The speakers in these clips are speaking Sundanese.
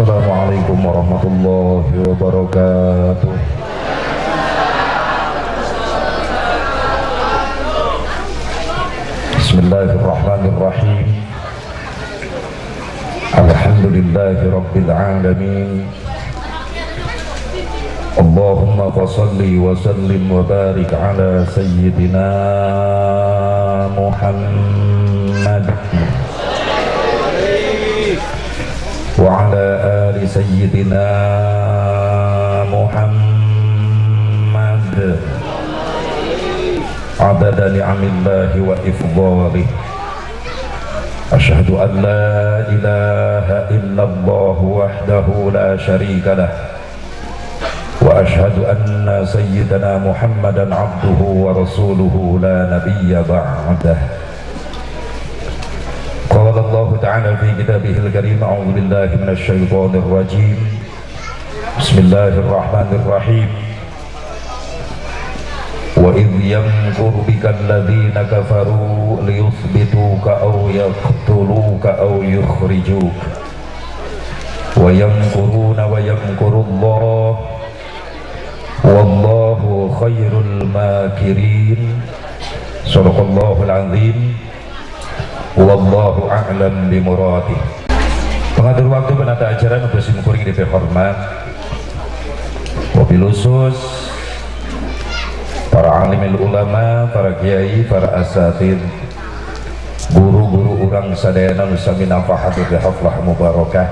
Assalamualaikum warahmatullahi wabarakatuh. Bismillahirrahmanirrahim. Alhamdulillahi rabbil alamin. Allahumma fassalli wa sallim wa barik ala sayyidina Muhammad wa ala ali sayyidina Muhammad adada ni'amillahi wa ifdhalih. Asyhadu an la ilaha illallah wahdahu la syarika lah wa asyhadu anna sayyidana Muhammadan abduhu wa rasuluhu la nabiyya ba'dah. Qala Allah ta'ala fi kitabihil karim, a'udzu billahi minasy syaithanir rajim. Bismillahirrahmanirrahim. Wa idh yamkuru bika alladhina kafaru liyuthbituka aw yaqtuluka aw yukhrijuk. Wa yamkuruna wa yamkurullah wallahu khairul makirin. Sadaqallahul azim. Wallahu a'lam bimuradih. Pengatur waktu penata acara nu sim kuring dipihormat, wabil khusus para alimil ulama, para kiai, para asatid, guru-guru urang sadayana nu sami nafahatu bi haflah mubarakah.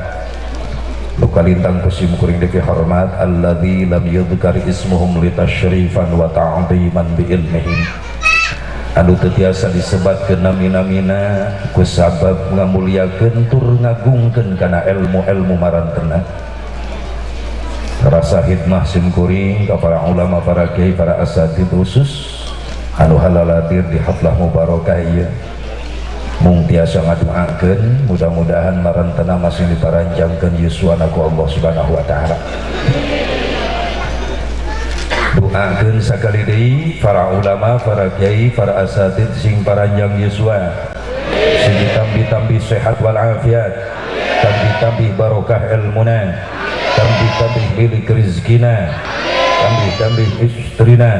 Nu kalintang ku sim kuring dipihormat alladzi lam yudhkar ismuhum litasyrifan wa ta'ziman bi ilmihim, anu teu tiasa disebatkeun nami-namina ku sabab ngamuliakeun tur ngagungkeun kana ilmu-ilmu marantena. Rasa khidmah sim kuring ka para ulama, para kiai, para asatid khusus anu halaladir di haflah mubarakah ieu, mung tiasa ngadoakeun mudah-mudahan marantena masih diparanjangkeun yuswana ku Allah Subhanahu wa taala. Doakeun sakali deui para ulama, para kiai, para asatid sing paranjang yuswa, sing ditambi-tambi sehat walafiat, tambi-tambi barokah ilmuna, tambi-tambi milik rizkina, tambi-tambi istrina.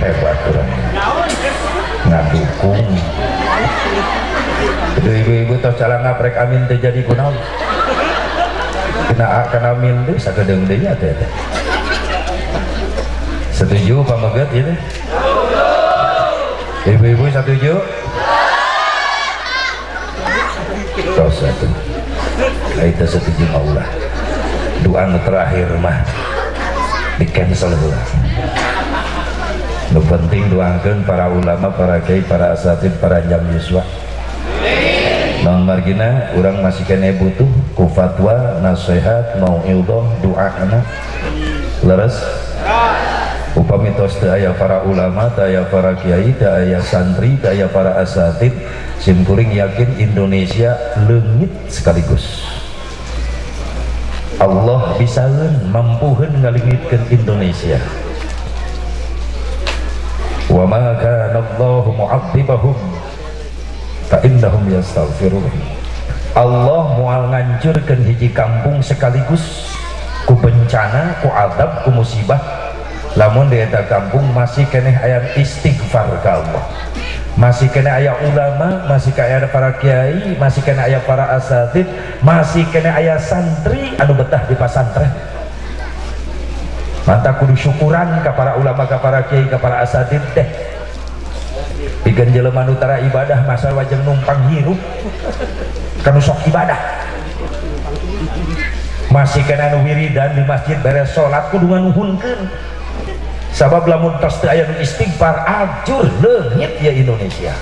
Hebat urang ngadukung. Ibu-ibu tos calang ngaprek amin teh jadi kunaon? Kena akan amin teh sakedeung deui nya teh. Setuju pameget ieu teh? Ibu-ibu setuju? Tos atuh. Ai teu setuju mah ulah. Doa nu terakhir mah di cancel heula. Nu penting doakeun para ulama, para kiai, para asatid, para jam yuswa. Non margina urang masih kene butuh ku fatwa, nasihat, mauidhah, doana. Leres? Upami tos teu aya para ulama, teu aya para kiai, teu aya santri, teu aya para asatid, sim kuring yakin Indonesia leungit sekaligus. Allah bisaeun mampuheun ngaleungitkeun Indonesia. Wa ma kana Allahu mu'adzibahum fa innahum yastaghfirun. Allah moal ngancurkeun hiji kampung sekaligus ku bencana, ku azab, ku musibah, lamun di eta kampung masih keneh aya istighfar ka Allah, masih keneh aya ulama, masih keneh aya para kiai, masih keneh aya para asatid, masih keneh aya santri anu betah di pasantren. Mantap kudu syukuran ka para ulama, ka para kiai, ka para asatid teh. Pikeun jelema nu tara ibadah masa wajeng numpang hirup kanu sok ibadah. Masih kena anu wiridan di masjid beres salat kudu nganuhunkeun. Sabab lamun tos teu aya nu istighfar ajur leungit ya Indonesia.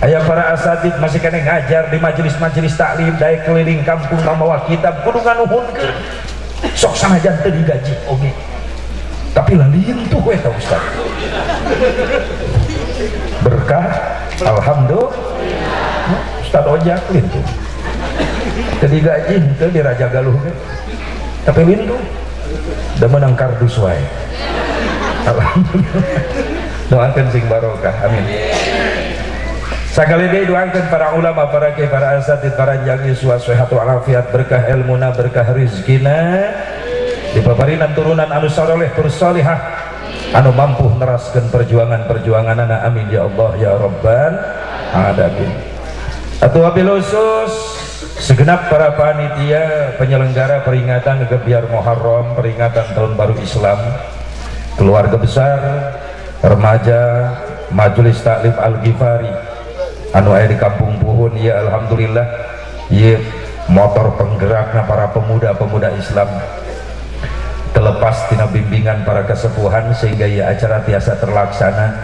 Aya para asatid masih kena ngajar di majelis-majelis taklim daek keliling kampung mawa kitab kudu nganuhunkeun. Sok sanajan teu digaji oge. Tapi lalin tuh eta Ustaz. Berkah alhamdulillah. Ustaz Ojak lintuh. Teu digaji teu di Raja Galuh ge. Tapi lintuh. Da menang kardus wae. Alhamdulillah. Doakan sing barokah. Amin. Sakali deui doakan para ulama, para kiai, para asatid, para jang yuswa sehat walafiat, berkah ilmuna, berkah rizkina, dipaparinan turunan anu saleh terus salihah, anu mampu neraskeun perjuangan-perjuanganana. Amin ya Allah ya Rabbal alamin. Atau wabil khusus segenap para panitia penyelenggara peringatan Gebyar Muharram, peringatan Tahun Baru Islam, keluarga besar remaja Majelis Taklim Al-Ghifari anu aya di Kampung Puhun ya. Alhamdulillah ya, motor penggerakna para pemuda-pemuda Islam terlepas tina bimbingan para kesepuhan sehingga ya acara tiasa terlaksana.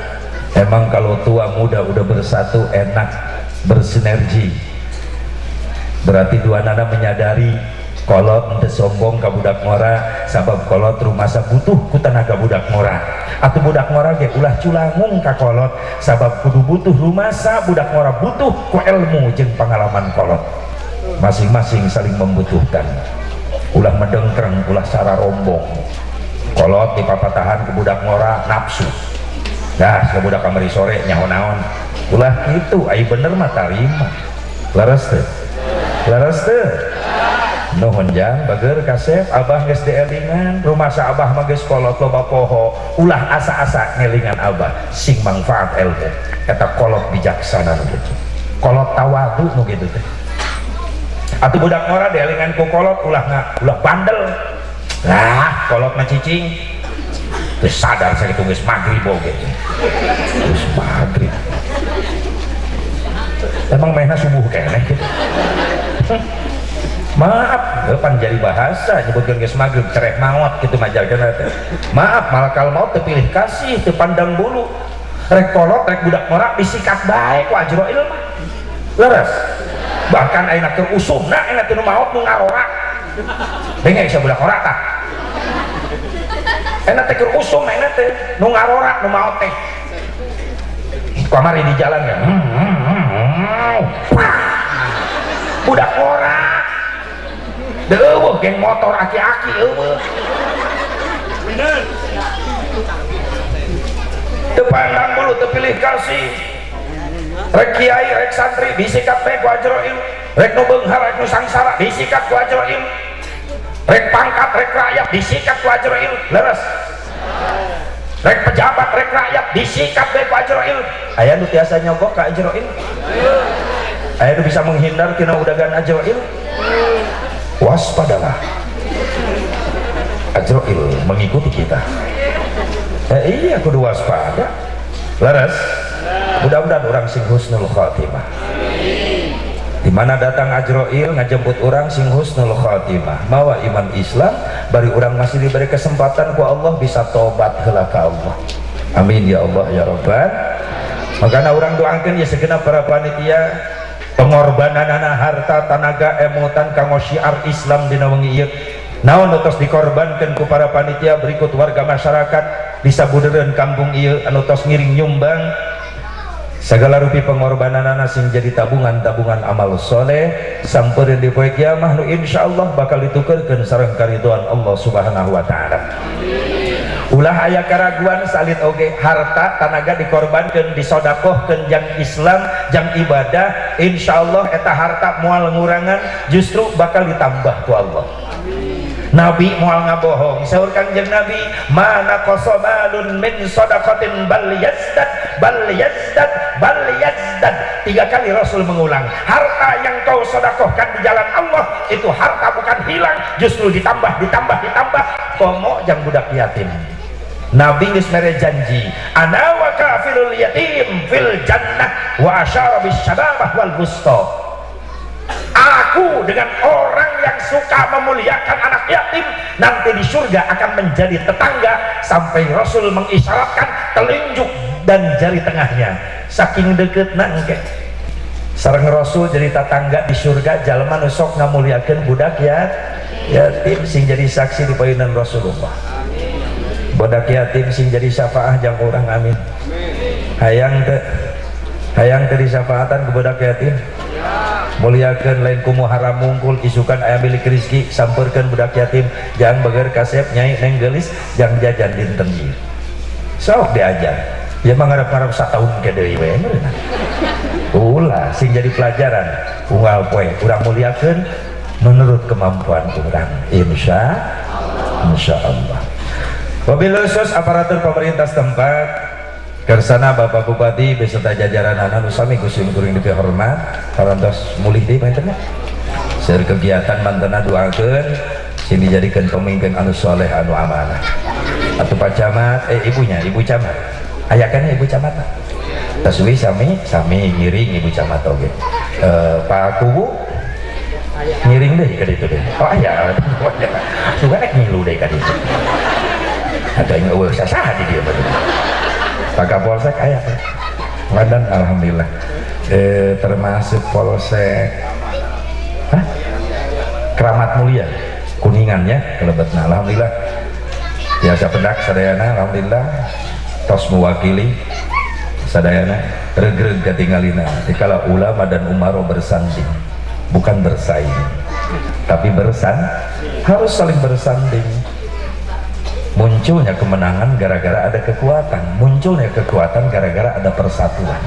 Emang kalau tua muda udah bersatu enak, bersinergi. Berarti dua nana menyadari kolot ente sombong ka budak ngora, sabab kolot rumasa butuh ku tenaga budak ngora, atau budak ngora ge ulah culangung ka kolot, sabab kudu butuh rumasa, budak ngora butuh ku ilmu jeung pengalaman kolot. Masing-masing saling membutuhkan. Ulah medengkreng, ulah sararombong. Kolot dipapatahan ke budak ngora nafsu dah, ke budak kamari sore nyaho naon. Ulah gitu, ai bener mah tarima. Leres teu? Leres teu? Nuhun jang bager kasep. Abah geus dielingan, rumasa abah mah geus kolot, loba poho. Ulah asa-asa ngelingan abah, sing manfaat ilmu. Eta kolot bijaksana nu kitu, kolot tawadu nu kitu teh. Atuh budak ngora dielingan ku kolot ulah nga, ulah bandel lah, kolot mah cicing. Terus sadar sakitu geus magrib oge, geus magrib. Emang mainnya subuh keneh gitu. Maaf pan jadi bahasa nyebutkeun geus magrib, cereh maot gitu majalkeun teh. Maaf, malakal maut teu pilih kasih, teu pandang bulu. Rek kolot rek budak ngora disikat bae ku Ajroil mah. Leres. Bahkan ayeuna keur usumna, ayeuna teh nu maot nu ngarora. Denge isa budak ngora tah. Ayeuna teh keur usum, ayeuna teh nu ngarora nu maot teh. Kamari di jalan ya. Budak ngora. Deueuh geng motor aki-aki eueuh. Bener. Teu pandang bulu, teu pilih kasih. Rek kiai rek santri disikat bae ku Ajroil. Rek nu beunghar rek nu sangsara disikat ku Ajroil. Rek pangkat rek rakyat disikat ku Ajroil. Leres. Rek pejabat rek rakyat disikat bae ku Ajroil. Aya nu tiasa nyogok ka Ajroil? Aya nu bisa menghindar tina udagan Ajroil? Waspadalah, Ajroil mengikuti kita. Iya, kudu waspada. Leres. Mudah-mudahan orang sing husnul khatimah. Di mana datang Ajroil ngajemput orang sing husnul khatimah, mawa iman Islam, bari orang masih diberi kesempatan ku Allah bisa tobat heula ka Allah. Amin ya Allah ya Rabbal. Makanya orang doakan ya segenap para panitia, pengorbanan anak, harta, tenaga, emutan kanggo syiar Islam dina wengi ieu. Naon nu tos dikorbankan ku para panitia berikut warga masyarakat di sabudereun kampung ieu anu tos ngiring nyumbang, segala rupi pengorbanan sing jadi tabungan-tabungan amal soleh samperin di poe kiamah nu insyaallah bakal ditukerkeun sareng karidhoan Allah Subhanahu wa taala. Ulah aya keraguan salit oge, harta tanaga dikorbankan, disodakohkeun jang Islam, jang ibadah, insyaallah eta harta moal ngurangan, justru bakal ditambah ku Allah. Nabi moal ngabohong. Saur Kangjeng Nabi, "Ma naqasa malun min sadaqatin bal yazdad, bal yazdad, bal yazdad." Tiga kali Rasul mengulang, harta yang kau sodakohkan di jalan Allah itu harta bukan hilang, justru ditambah, ditambah, ditambah. Komo jang budak yatim. Nabi geus mere janji, "Ana wa kafilul yatim fil jannah," wa asyara bis syababah wal wusta. Aku dengan orang yang suka memuliakan anak yatim nanti di surga akan menjadi tetangga, sampai Rasul mengisyaratkan telunjuk dan jari tengahnya, saking deket nangke sareng Rasul jadi tetangga di surga. Jalma nu sok ngamuliakeun budak ya yatim sing jadi saksi di payunan Rasulullah. Budak yatim sing jadi syafaah jang urang. Amin. Hayang teu? Hayang teu disafaatan ku budak yatim? Muliakeun lain ku haram mungkul. Isukan aya milik rezeki, sampeurkeun budak yatim, jang bager, kasep, nyai, neng geulis, jang jajan dinten ieu. Sok diajar ya, mangharap-harap satahun ke deui we meureunna. Ulah, sing jadi pelajaran unggal poe urang muliakeun menurut kemampuan urang, insya insya Allah. Wabil khusus aparatur pemerintah setempat, kersana Bapak Bupati beserta jajaran anu sami ku sim kuring dipihormat, parantos mulih deui pantenna. Seueur kegiatan mantena, doakeun sing dijadikan pemimpin anu soleh, anu amanah. Atau Pak Camat, eh, ibunya, Ibu Camat, ayakannya Ibu Camat taswi sami sami ngiring Ibu Camat oge. Pak Kuwu ngiring deh ke ditu deh. Oh aya, suka nek ngilu deh ka ditu, atau yang eueuh sasaha di dieu. Pak Kapolsek aya Mandan, alhamdulillah. Termasuk Polsek, hah? Kramat Mulia Kuningan ya kelebetna. Alhamdulillah biasa pendak sadayana, alhamdulillah tos mewakili sadayana. Regreg katingalina dikala ulama dan umaro bersanding, bukan bersaing, tapi harus saling bersanding. Munculnya kemenangan gara-gara ada kekuatan, munculnya kekuatan gara-gara ada persatuan.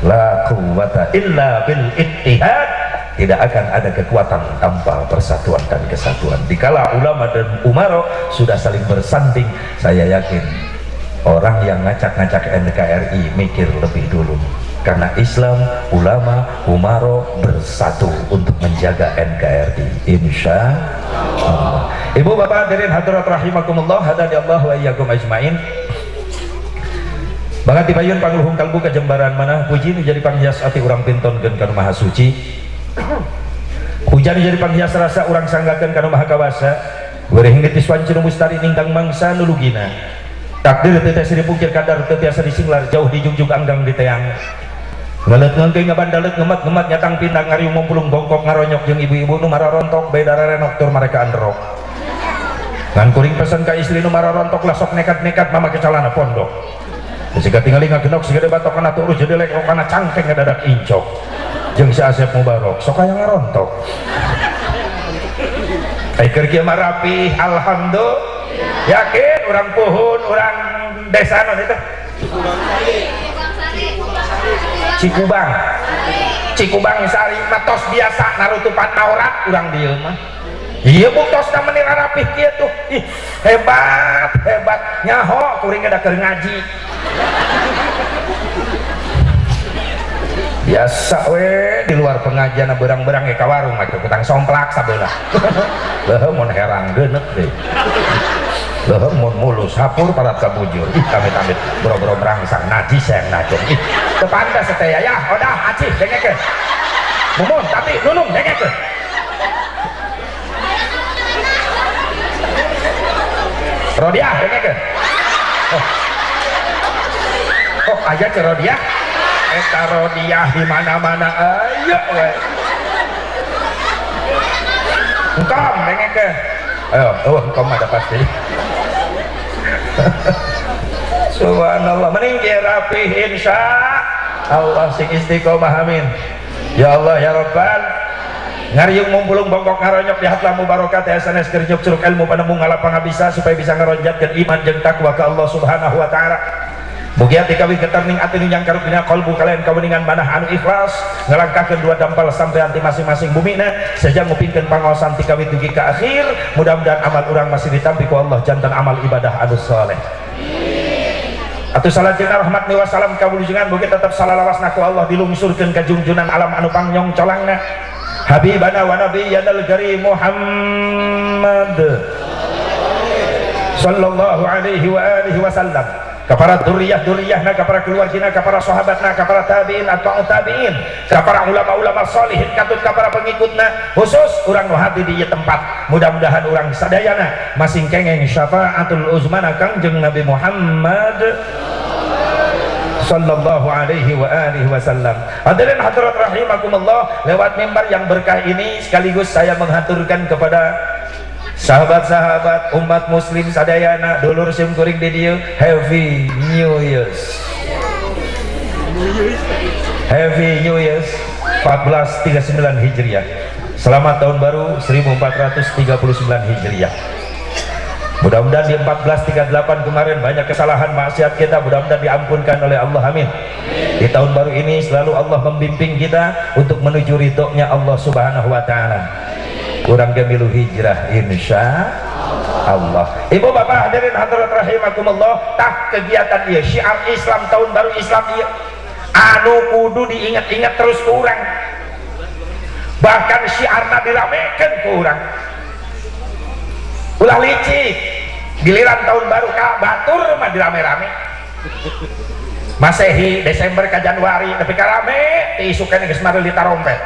La quwwata illa bil ittihad, tidak akan ada kekuatan tanpa persatuan dan kesatuan. Dikala ulama dan umaro sudah saling bersanding, saya yakin orang yang ngacak-ngacak NKRI mikir lebih dulu, karena Islam, ulama, umaro bersatu untuk menjaga NKRI, insya Allah. Ibu bapak hadirin hadirat rahimakumullah, hadani Allah wa iyyakum ajmain. Banget dipayun pangluhung kalbu kajembaran manah, puji nu jadi panghias ati urang pintonkeun ka Maha Suci, puja nu jadi panghias rasa urang sanggakeun ka Maha Kawasa. Wereh getis wanci nu mustari ningtang mangsa nulugina, takdir teu tiasa dipungkir, kadar teu tiasa disinglar, jauh dijungjung anggang diteang, ngelet ngengke ngabandalet, ngemat ngemat nyatang pindang, ngariung mumpulung bongkok, ngaronyok jeung ibu-ibu nu mararontok, bae darerenok tur mereka anderok. Ngan kuring pesan ka istri nu mararontok lah, sok nekat-nekat mamake calana pondok. Jika tinggali ngagenok sigede batok kana turus jadi lek kana cangkeng ngadadak incok. Jeung si Asep Mubarok sok aya ngarontok. Ai keur kieu mah rapih, alhamdulillah. Yakin urang puhun, urang desa naon itu? Cikubang. Cikubang Sari mah tos biasa narutupan aurat urang dieu mah. Iya, buktosna meni rapih kieu tuh. Ih, hebat, hebat. Nyaho kuring da keur ngaji. Biasa we di luar pengajian berang-berang ka warung mah kutang somplak sabelah. Leuheung mun herang geuneuk deui. Leuheung mun mulus hapur parat kabujur. Ih, amit-amit boro-boro merangsang, najis yang najong. Ih, teu pantes teh ya. Odah acih dengekeun. Mumun tapi nunung dengekeun. Rodiah dengekeun. Oh. Oh, aja ke Rodiah. Eta Rodiah di mana-mana ayo we. Engkom dengekeun. Ayo, oh engkom ada pasti. Subhanallah, mending kieu rapih, insya Allah sing istiqomah, amin. Ya Allah ya Rabbal. Ngariung mumpulung bongkok ngaronyok di hatla mubarokat SNS kerjok curug ilmu panemu ngalapang bisa supaya bisa ngaronjatkeun iman jeung takwa ke Allah Subhanahu wa taala. Mugia dikawih getarning ati nu nyangkaruk dina kalbu kalian kaweningan manah anu ikhlas ngalangkahkeun dua dampal sampai anti masing-masing bumina sejak ngupingkeun pangaosan ti kawit dugi ka akhir. Mudah-mudahan amal urang masih ditampi ku Allah jantan amal ibadah anu saleh. Atuh salajengna rahmat wa salam kawulujengan mugi tetep salalawasna ku Allah dilungsurkeun ka jungjunan alam anu pangnyong colangna, Habibana wa nabiyyana al-karim Muhammad sallallahu alaihi wa alihi wasallam, kepada duriyah-duriyahna, kepada keluargina, kepada sahabatna, kepada tabi'in atau tabi'in, kepada ulama-ulama solihin, katut kepada pengikutna, khusus urang nu hati di tempat. Mudah-mudahan urang sadayana masing kengeng syafaatul uzmana Kangjeng Nabi Muhammad sallallahu alaihi wa alihi wasallam. Hadirin hadirat rahimakumullah, lewat mimbar yang berkah ini sekaligus saya menghaturkan kepada sahabat-sahabat umat muslim sadayana, dulur sim kuring di dieu, Happy New Year's. Happy New Year's. 1439 Hijriah. Selamat tahun baru 1439 Hijriah. Mudah-mudahan di 1438 kemarin banyak kesalahan maksiat kita, mudah-mudahan diampunkan oleh Allah, amin. Di tahun baru ini selalu Allah membimbing kita untuk menuju ridhonya Allah Subhanahu wa taala. Kurang gemilu hijrah, insya Allah. Ibu bapak hadirin hadirat rahimakumullah, tah kegiatan ieu syiar Islam, tahun baru Islam ieu anu kudu diingat-ingat terus ku urang. Bahkan syiarna diramekeun ku urang. Ulah licik, giliran tahun baru ka batur mah dirame-rame. Masehi Desember ke Januari tapi rame, ti isukan geus mareuli tarompet,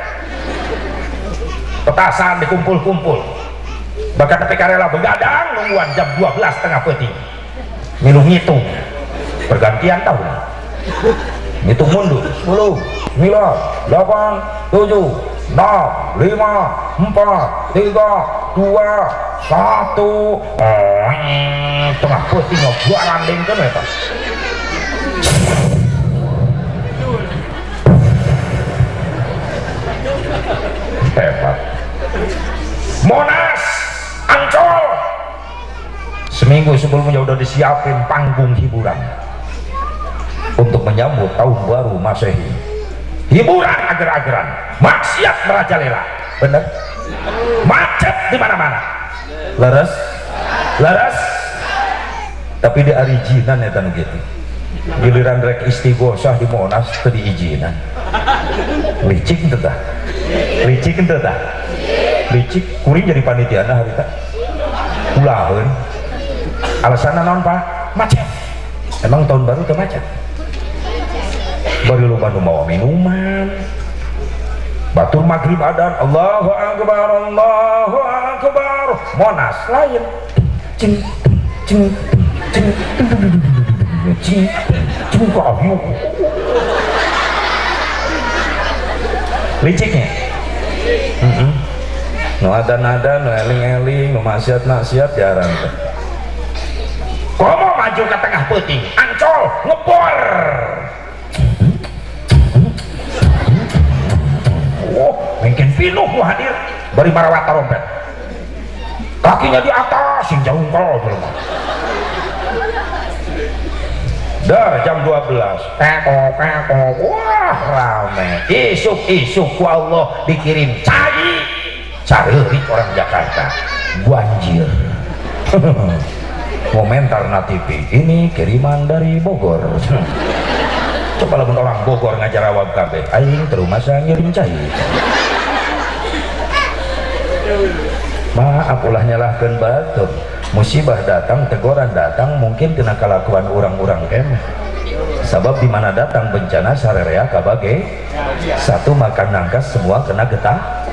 petasan dikumpul-kumpul, bahkan tapi karela begadang nungguan jam 12 tengah peuting, milu ngitung pergantian tahun, ngitung mundur 10, 9, 8, 7, 6, 5, 4, 3, 2, 1. Tengah peuting ngabarandingkeun eta. Hebat. Monas, Ancol, seminggu sebelumnya udah disiapin panggung hiburan untuk menyambut tahun baru Masehi. Hiburan ager-ageran, maksiat merajalela, bener, macet di mana-mana. Leres, leres. Tapi di arijinan eta nu gitu, giliran rek istighosah di Monas teu diizinan. Licik teu tah? Licik teu tah? Licik. Kuring jadi panitiana harita, ulaheun. Alasanna naon, Pak? Macet. Emang tahun baru teu macet? Bari loba nu mawa minuman. Batur maghrib adan, Allahu akbar, Allahu akbar, Monas lain, cing cing cing cing cing kayu. Liciknya nu adan-adan, nu eling-eling, nu maksiat-maksiat jarang teh. Komo maju ke tengah peuting Ancol, ngebor. Oh, mungkin pinuh nu hadir, bari marawat trompet, kakinya di atas, sing jauh jelema. Dar jam 12 tekok tekok, wah rame. Isuk-isuk ku Allah dikirim cai, careurik orang Jakarta, banjir. Komentar na TV, ini kiriman dari Bogor. Coba lamun orang Bogor ngajarawab kabeh, aing terus masa ngirim cai. Maaf, ulah nyalahkeun batur. Musibah datang, teguran datang, mungkin kena kelakuan orang-orang kemeh. Sabab di mana datang bencana, sarerea kabage satu makan nangkas, semua kena getah.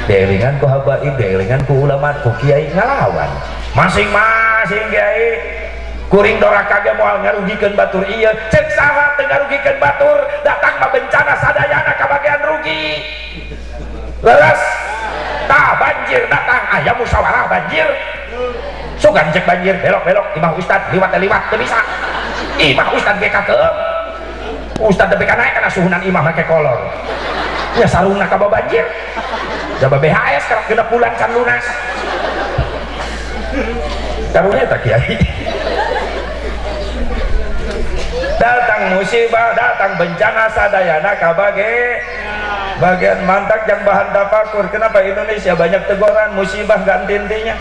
Dielingan ku habaib, dielingan ku ulama, ku kiai, ngalawan masing-masing. Kiai, kuring doraka ge moal ngarugikeun batur. Ieu cek saha teu ngarugikeun batur? Datang mah bencana sadayana kabagian rugi. Leres tah? Banjir datang, aya musyawarah banjir. Sugan cek banjir belok-belok imah ustad, liwat liwat, teu bisa. Imah ustad ge kakeum, ustad tepi ka naek kana suhunan imah make kolor ya, sarungna kabawa banjir. Jaba BHS kerap 6 bulan can lunas. Karunya tak, kiai? Datang musibah, datang bencana, sadayana kabage bagian. Mantak yang bahan tafakur, kenapa Indonesia banyak teguran musibah gak intinya.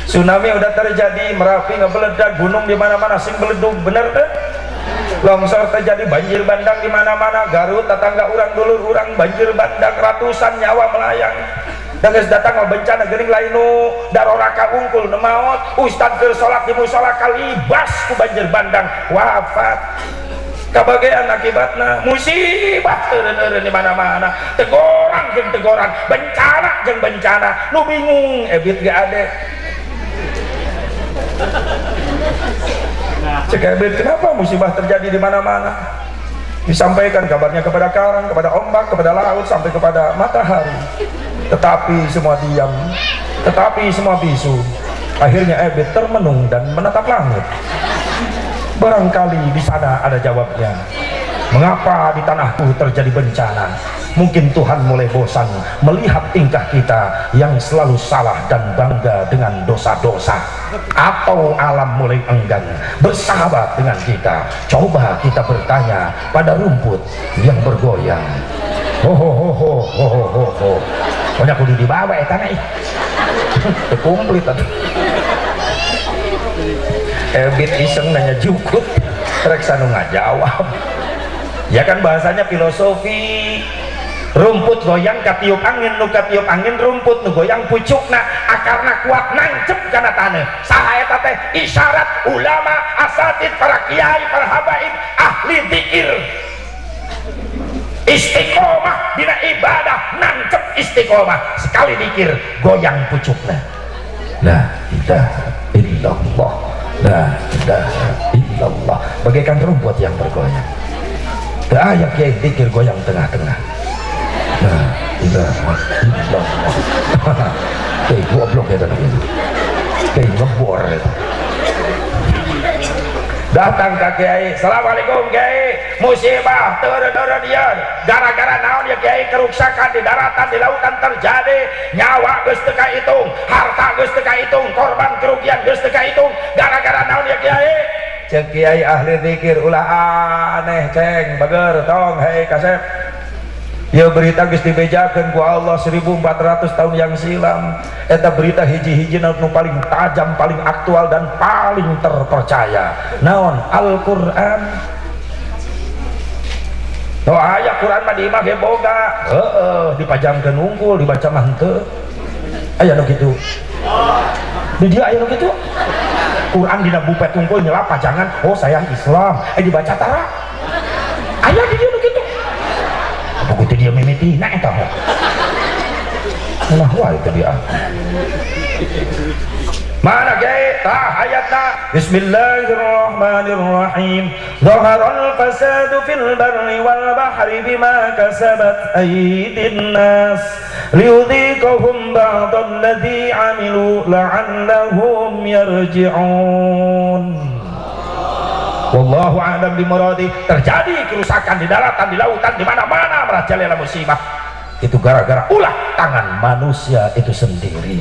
Tsunami udah terjadi, Merapi ngebeledak, gunung di mana-mana sing beledug, bener tuh? Longsor terjadi, banjir bandang di mana-mana. Garut tetangga urang, dulur urang, banjir bandang, ratusan nyawa melayang. Dan geus datang bencana geuning lain nu daroraka ungkul nu maot. Ustad keur salat di musala kalibas ku banjir bandang, wafat. Kabagean akibatna. Musibah eureun-eureun di mana-mana, tegoran jeung tegoran, bencana jeung bencana. Nu bingung ebit ge ade. Cek ebit, kenapa musibah terjadi di mana-mana? Disampaikan kabarnya kepada karang, kepada ombak, kepada laut, sampai kepada matahari, tetapi semua diam, tetapi semua bisu. Akhirnya Ebit termenung dan menatap langit. Barangkali di sana ada jawabnya. Mengapa di tanahku terjadi bencana? Mungkin Tuhan mulai bosan melihat tingkah kita yang selalu salah dan bangga dengan dosa-dosa. Atau alam mulai enggan bersahabat dengan kita. Coba kita bertanya pada rumput yang bergoyang. Ho ho ho ho ho ho ho ho. Pokoknya kudu dibawa eta ih. Teu komplit atuh. Ebit iseng nanya jukut, rek sanu ngajawab. Ya kan bahasanya filosofi. Rumput goyang katiup angin, nu katiup angin rumput nu goyang pucukna, akarna kuat nancep kana taneuh. Saha eta teh? Isyarat ulama, asatid, para kiai, para habaib, ahli zikir. Istiqomah dina ibadah, nancep istiqomah, sekali dikir goyang pucukna. La ilaha illallah, la ilaha illallah, bagaikan rumput yang bergoyang. Teu aya kiai dikir goyang tengah-tengah. La ilaha illallah. Kiai goblok ya tanah ini, kiai ngebor itu. Datang ke kiai, "Assalamualaikum kiai, musibah turun-turun dia gara-gara naon ya kiai? Kerusakan di daratan, di lautan terjadi, nyawa geus teu kahitung, harta geus teu kahitung, korban kerugian geus teu kahitung, gara-gara naon ya kiai?" Cek kiai ahli zikir, "Ulah aneh, ceng bager tong, hei kasep. Ya berita geus dibejakeun ku Allah 1400 tahun yang silam. Eta berita hiji-hiji nu paling tajam, paling aktual dan paling terpercaya. Naon? Al-Qur'an. Oh, aya Quran mah di imah ge boga. Heeh, dipajangkeun unggul, dibaca mah henteu. Aya nu kitu? Di dia aya nu kitu? Quran dina bupet unggul nyelap pajangan, oh sayang Islam, eh dibaca tara. Aya di dia nu kitu? Apa kutu dia mimitina eta mah? Nah, wae teh dia. Mana kiai? Tah ayatna. Bismillahirrahmanirrahim. Zaharal fasadu fil barri wal bahri bima kasabat aydin nas liyudhiqahum ba'dalladzi amilu la'allahum yarji'un. Wallahu a'lam bimuradi. Terjadi kerusakan di daratan, di lautan, di mana-mana merajalela musibah. Itu gara-gara ulah tangan manusia itu sendiri.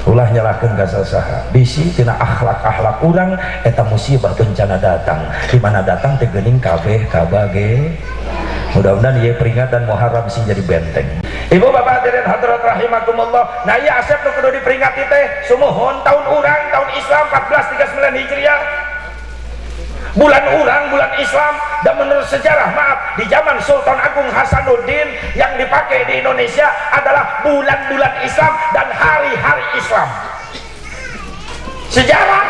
Ulah nyalahkeun ka sasaha. Bisi tina akhlak-akhlak urang eta musibah bencana datang. Di mana datang teh geuning kabeh kabage. Mudah-mudahan ieu peringatan Muharram sing jadi benteng. Ibu bapak hadirin hadirat rahimakumullah. Nah ieu asep nu kudu diperingati teh sumuhun tahun urang, tahun Islam 1439 Hijriah. Bulan urang, bulan Islam, dan menurut sejarah, maaf, di zaman Sultan Agung Hasanuddin yang dipakai di Indonesia adalah bulan-bulan Islam dan hari-hari Islam. Sejarah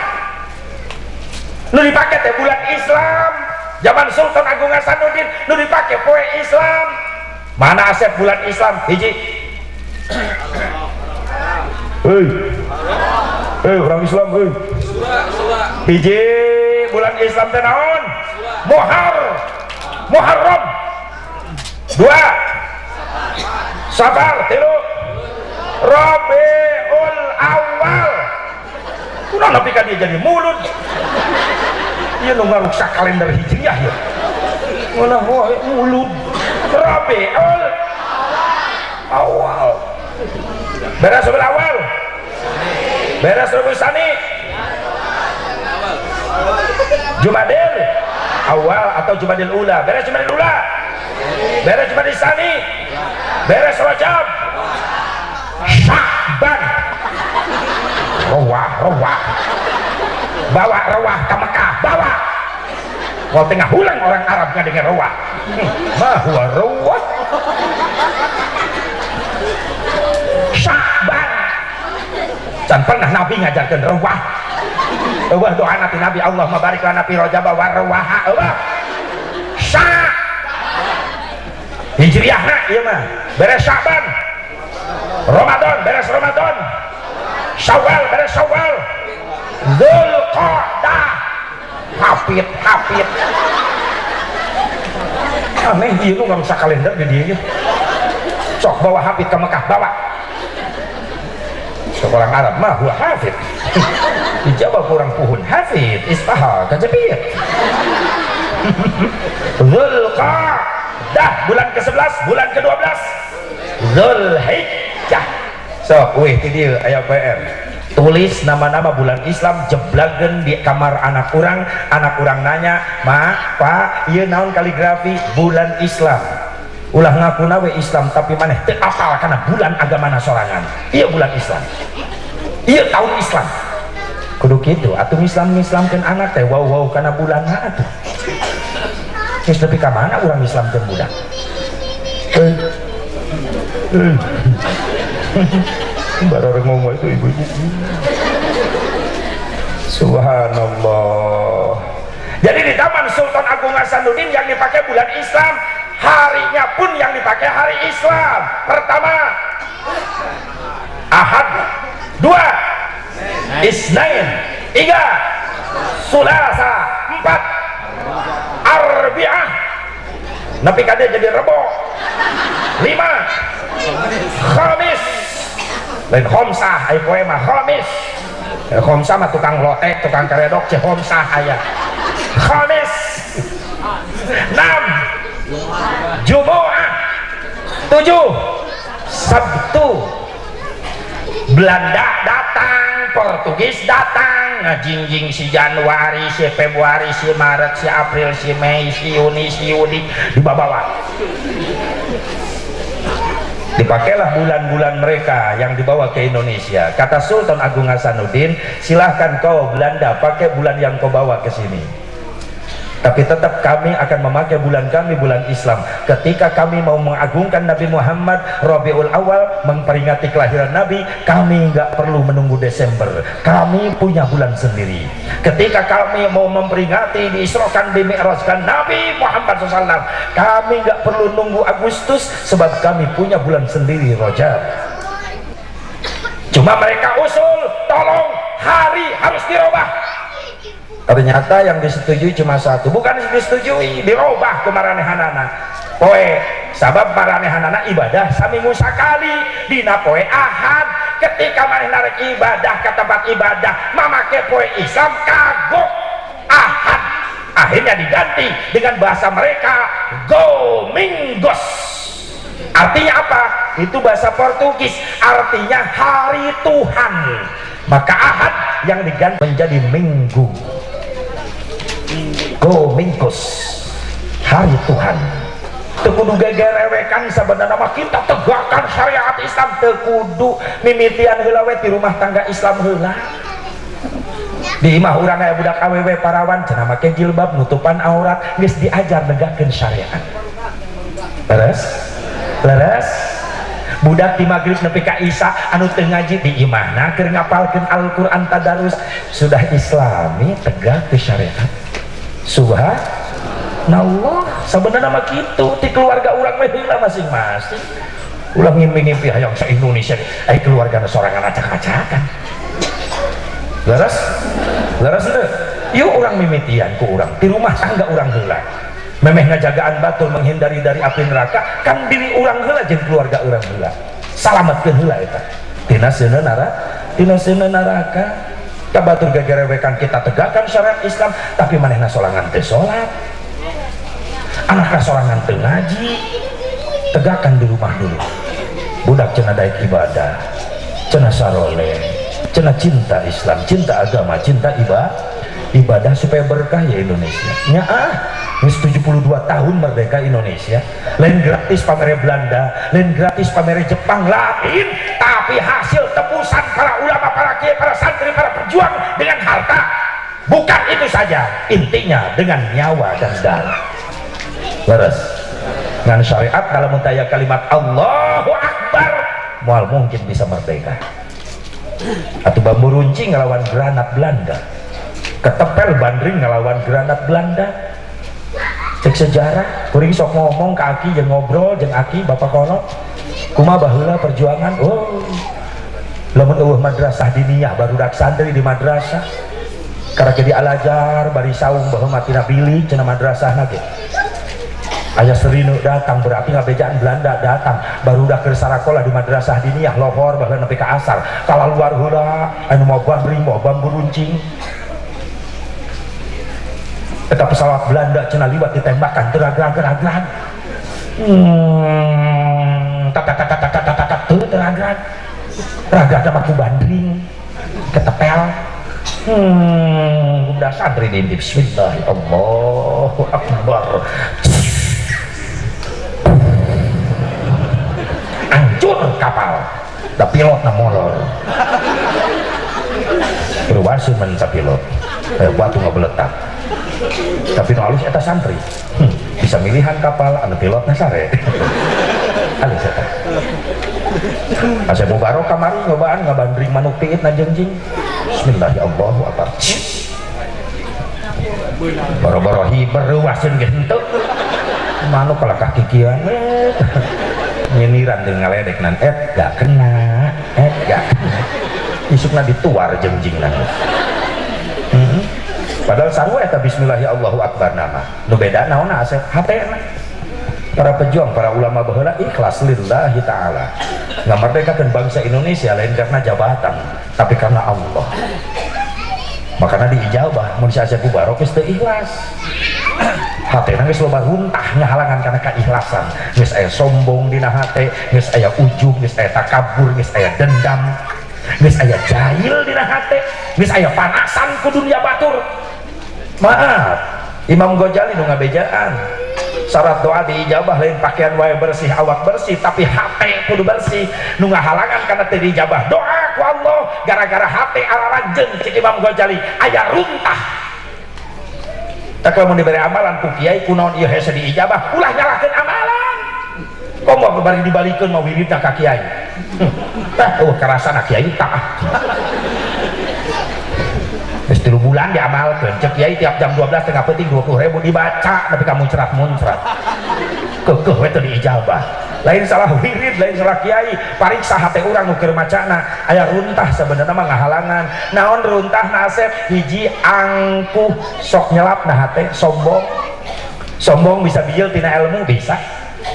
nu dipakai teh bulan Islam zaman Sultan Agung Hasanuddin, nu dipakai poe Islam. Mana asep bulan Islam hiji? Hei, hei orang Islam, hei. Hiji bulan Islam teh naon? Muharram. Dua, Safar. Tilu, Rabiul Awal. Kunaon nepi ka dia jadi Mulud? Ieu nu ngaruksak kalender Hijriah ya. Ngeunah wae Mulud. Rabiul Awal. Beres Rabiul Awal. Beres Rabiul Sani. Jumadil Awal atau Jumadil Ula. Beres Jumadil Ula. Beres Jumadil Sani. Beres Rajab. Sya'ban. Rowah, rowah. Bawa rowah ke Mekah, bawa. Kalau tengah hulang orang Arab ngadengar rowah. Ma huwa rowah. Sya'ban. Can pernah Nabi ngajarkan rowah. Eueuh doa Nabi, Nabi Allah mabarik lana fi Rajab wa rawaha. Eueuh. Sya Hijriahna ieu mah. Beres Sya'ban. Ramadan, beres Ramadan. Syawal, beres Syawal. Dzulqa'dah. Hafid, hafid. Aneh ieu nu ngarusak kalender di dieu. Sok bawa hafid ke Mekah, bawa. Sok orang Arab mah huwa hafid. Dijawab kurang puhun hafid, istaha kajepit. Zulqa'dah bulan ke-11, bulan ke-12 Zulhijjah. Sok wih ti dieu aya PR, tulis nama-nama bulan Islam, jeblagen di kamar anak urang. Anak urang nanya, "Ma, Pa, ieu naon kaligrafi?" "Bulan Islam." Ulah ngaku we Islam tapi maneh teu apal kana bulan agamana sorangan. Ieu bulan Islam, ieu tahun Islam, kudu kitu atuh. Islam ngislamkeun anak teh wow wow kana bulanna atuh. Geus nepi ka mana urang Islamkeun budak? Eh, eh. Baru orang ngomong itu ibu-ibu. Subhanallah. Jadi di zaman Sultan Agung Hasanuddin yang dipakai bulan Islam, harinya pun yang dipakai hari Islam. Pertama Ahad, dua Isnain, tiga Sulasa, empat Arbiah, nepi kade jadi Rebo, lima Khamis, lain Khomsah, ai poe mah Khamis. Khomsah mah tukang lotek, tukang karedok, ce Khomsah aya. Khamis. Enam Jumu'ah, tujuh Sabtu. Belanda datang, Portugis datang, ngajingjing si Januari, si Februari, si Maret, si April, si Mei, si Juni, si Yuli dibawa. Dipakailah bulan-bulan mereka yang dibawa ke Indonesia. Kata Sultan Agung Hasanuddin, "Silahkan kau Belanda pakai bulan yang kau bawa ke sini, tapi tetap kami akan memakai bulan kami, bulan Islam. Ketika kami mau mengagungkan Nabi Muhammad, Rabiul Awal, memperingati kelahiran Nabi, kami nggak perlu menunggu Desember, kami punya bulan sendiri. Ketika kami mau memperingati diisrokan, dimi'rajkan Nabi Muhammad SAW, kami nggak perlu nunggu Agustus sebab kami punya bulan sendiri, Rajab." Cuma mereka usul, tolong hari harus dirubah. Ternyata yang disetujui cuma satu, bukan disetujui, dirubah ke maranehanana poe, sabab maranehanana ibadah saminggu sakali dina poe Ahad. Ketika maneh narik ibadah ke tempat ibadah mamake poe Islam, kagok Ahad. Akhirnya diganti dengan bahasa mereka, Domingos. Artinya apa? Itu bahasa Portugis, artinya hari Tuhan. Maka Ahad yang diganti menjadi Minggu, Domingos, hari Tuhan. Teu kudu gegerewekan. Sebenarnya mah kita tegakkan syariat Islam, teu kudu, mimitian heula we di rumah tangga Islam heula. Di imah urang aya budak awewe parawan, cenah make jilbab, nutupan aurat, geus diajar negakkeun syariat. Leres, leres. Budak di maghrib nepi ka Isya anu teu ngaji, di imahna keur ngapalkeun Al-Qur'an, tadarus, sudah islami, tegak ke syariat. Subhanallah. Sebenarnya mah kitu, di keluarga urang mah heula masing-masing. Ulah ngimpi-ngimpi hayang sa Indonesia, ai keluarga sorangan acak-acakan. Leres, leres teu? Yuk urang mimitian ku urang di rumah tangga urang heula. Memeh ngajagaan batur menghindari dari api neraka kan diri urang heula jeung keluarga urang heula, salametkeun heula eta tina seuneu nara, tina seuneu neraka. Ka batur gegerewekan kita tegakkan syariat Islam, tapi manehna sorangan teu salat, anakna sorangan teu ngaji. Tegakkan di rumah dulu. Budak cenah daek ibadah, cenah saroleh, cenah cinta Islam, cinta agama, cinta ibadah, supaya berkah ya Indonesia nya. Ah, geus 72 tahun merdeka Indonesia, lain gratis pamere Belanda, lain gratis pamere Jepang, lain, tapi hasil tebusan para ulama, para kiai, para santri, para pejuang dengan harta. Bukan itu saja, intinya dengan nyawa dan darah. Leres. Dengan syariat dalam mutaya kalimat Allahu Akbar, moal mungkin bisa merdeka. Atau bambu runcing ngelawan granat Belanda, ketepel bandring ngelawan granat Belanda. Cek sejarah, kuring sok ngomong ke aki jeung ngobrol jeung aki, bapak kolot, kumaha baheula perjuangan. Oh, lamun euweuh madrasah diniyah, barudak santri di madrasah karena jadi alajar bari saung baheula tina bilik cenah madrasahna ge. Aya serinu datang, berarti ngabejaan Belanda datang. Barudak keur sarakola di madrasah diniyah lohor baheula nepi ka asar, kalaluar heula anu mau bandring, mau bambu runcing. Eta pesawat Belanda cenah liwat ditembakkan teu ragrag-ragrag. Tak tak tak tak tak tak tak teu teu ragrag. Ragrag mah ku bandring ketepel. Udah santri diintip. Bismillah, Allahu Akbar. Hancur kapal. Da pilotna molor. Berwasun men pilot. Batu ngabeletak. Tapi nu alus eta santri. Bisa milihan kapal anu pilotna sare. Alus eta. Asa Mubarok kamari nyobaan ngabandring manuk piit na jengjing. Bismillahirrahmanirrahim. Akbar. Boro-boro hiber wasun ge henteu. Manuk kalakah kikian. Nyiniran jeung ngaledek nan et gak kena, et gak kena. Isukna dituar jengjingna. Padahal sarua eta bismillahirrahmanirrahim akbar nama. Nu beda naonna asep hatena. Para pejuang, para ulama baheula ikhlas lillahi ta'ala. Ngamerdekakeun bangsa Indonesia lain karena jabatan, tapi karena Allah. Makanya diijabah mun si Asep Mubarok geus teu ikhlas. Hatena geus loba runtah ngahalangan kana keikhlasan. Geus aya sombong dina hate, geus aya ujub, geus aya takabur, geus aya dendam, geus aya jahil dina hate, geus aya panasan ku dunia batur. Maaf, Imam Ghazali nu ngabejaan. Syarat doa diijabah lain pakaian wae bersih, awak bersih, tapi hate kudu bersih. Nu ngahalangan kana teu diijabah doa ku Allah gara-gara hate araranjeun cek Imam Ghazali aya runtah. Tak lamun diberi amalan ku kiai kunaon ieu hese diijabah, ulah nyalahkeun amalan. Komo bari dibalikeun mah wiridna ka kiai. Tah eueuh karasana kiai tah. Geus 3 bulan diamalkeun cek kiai tiap jam 12 tengah peuting 20.000 dibaca tapi kamu muncrat-muncrat. Keukeuh we teu diijabah. Lain salah wirid, lain salah kiai, pariksa hate urang nu keur macana aya runtah sebenarnya mah ngahalangan. Naon runtah nasep hiji angkuh sok nyelap na hate sombong. Sombong bisa bijil tina ilmu bisa.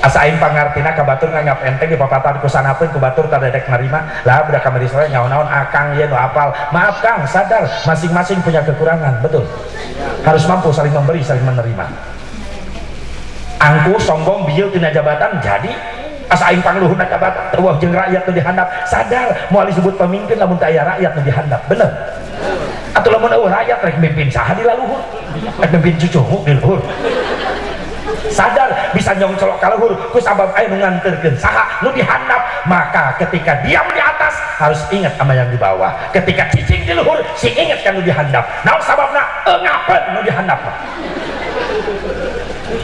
Asa aing pangartina ka batur nganggap enteng dipapatan ku sanapeun ku batur tadedek narima. Lah budak kamari sore nyaon-naon akang ieu nu apal. Maaf Kang, sadar masing-masing punya kekurangan, betul. Harus mampu saling memberi, saling menerima. Angkuh sombong bijil tina jabatan jadi asa aing pangluhurna jabatan eueuh jeung rakyat nu dihandap. Sadar moal disebut pemimpin lamun teu aya rakyat nu dihandap, bener. Atuh lamun eueuh rakyat rek mimpin saha di laluhur? Rek mimpin cucumu di luhur. Sadar bisa nyongcolok ka luhur ku sabab aya nu nganterkeun saha nu dihandap. Maka ketika diam di atas harus ingat sama yang di bawah, ketika cicing di luhur sing ingat kan nu dihandap. Naon sababna? Engapeun nu dihandap.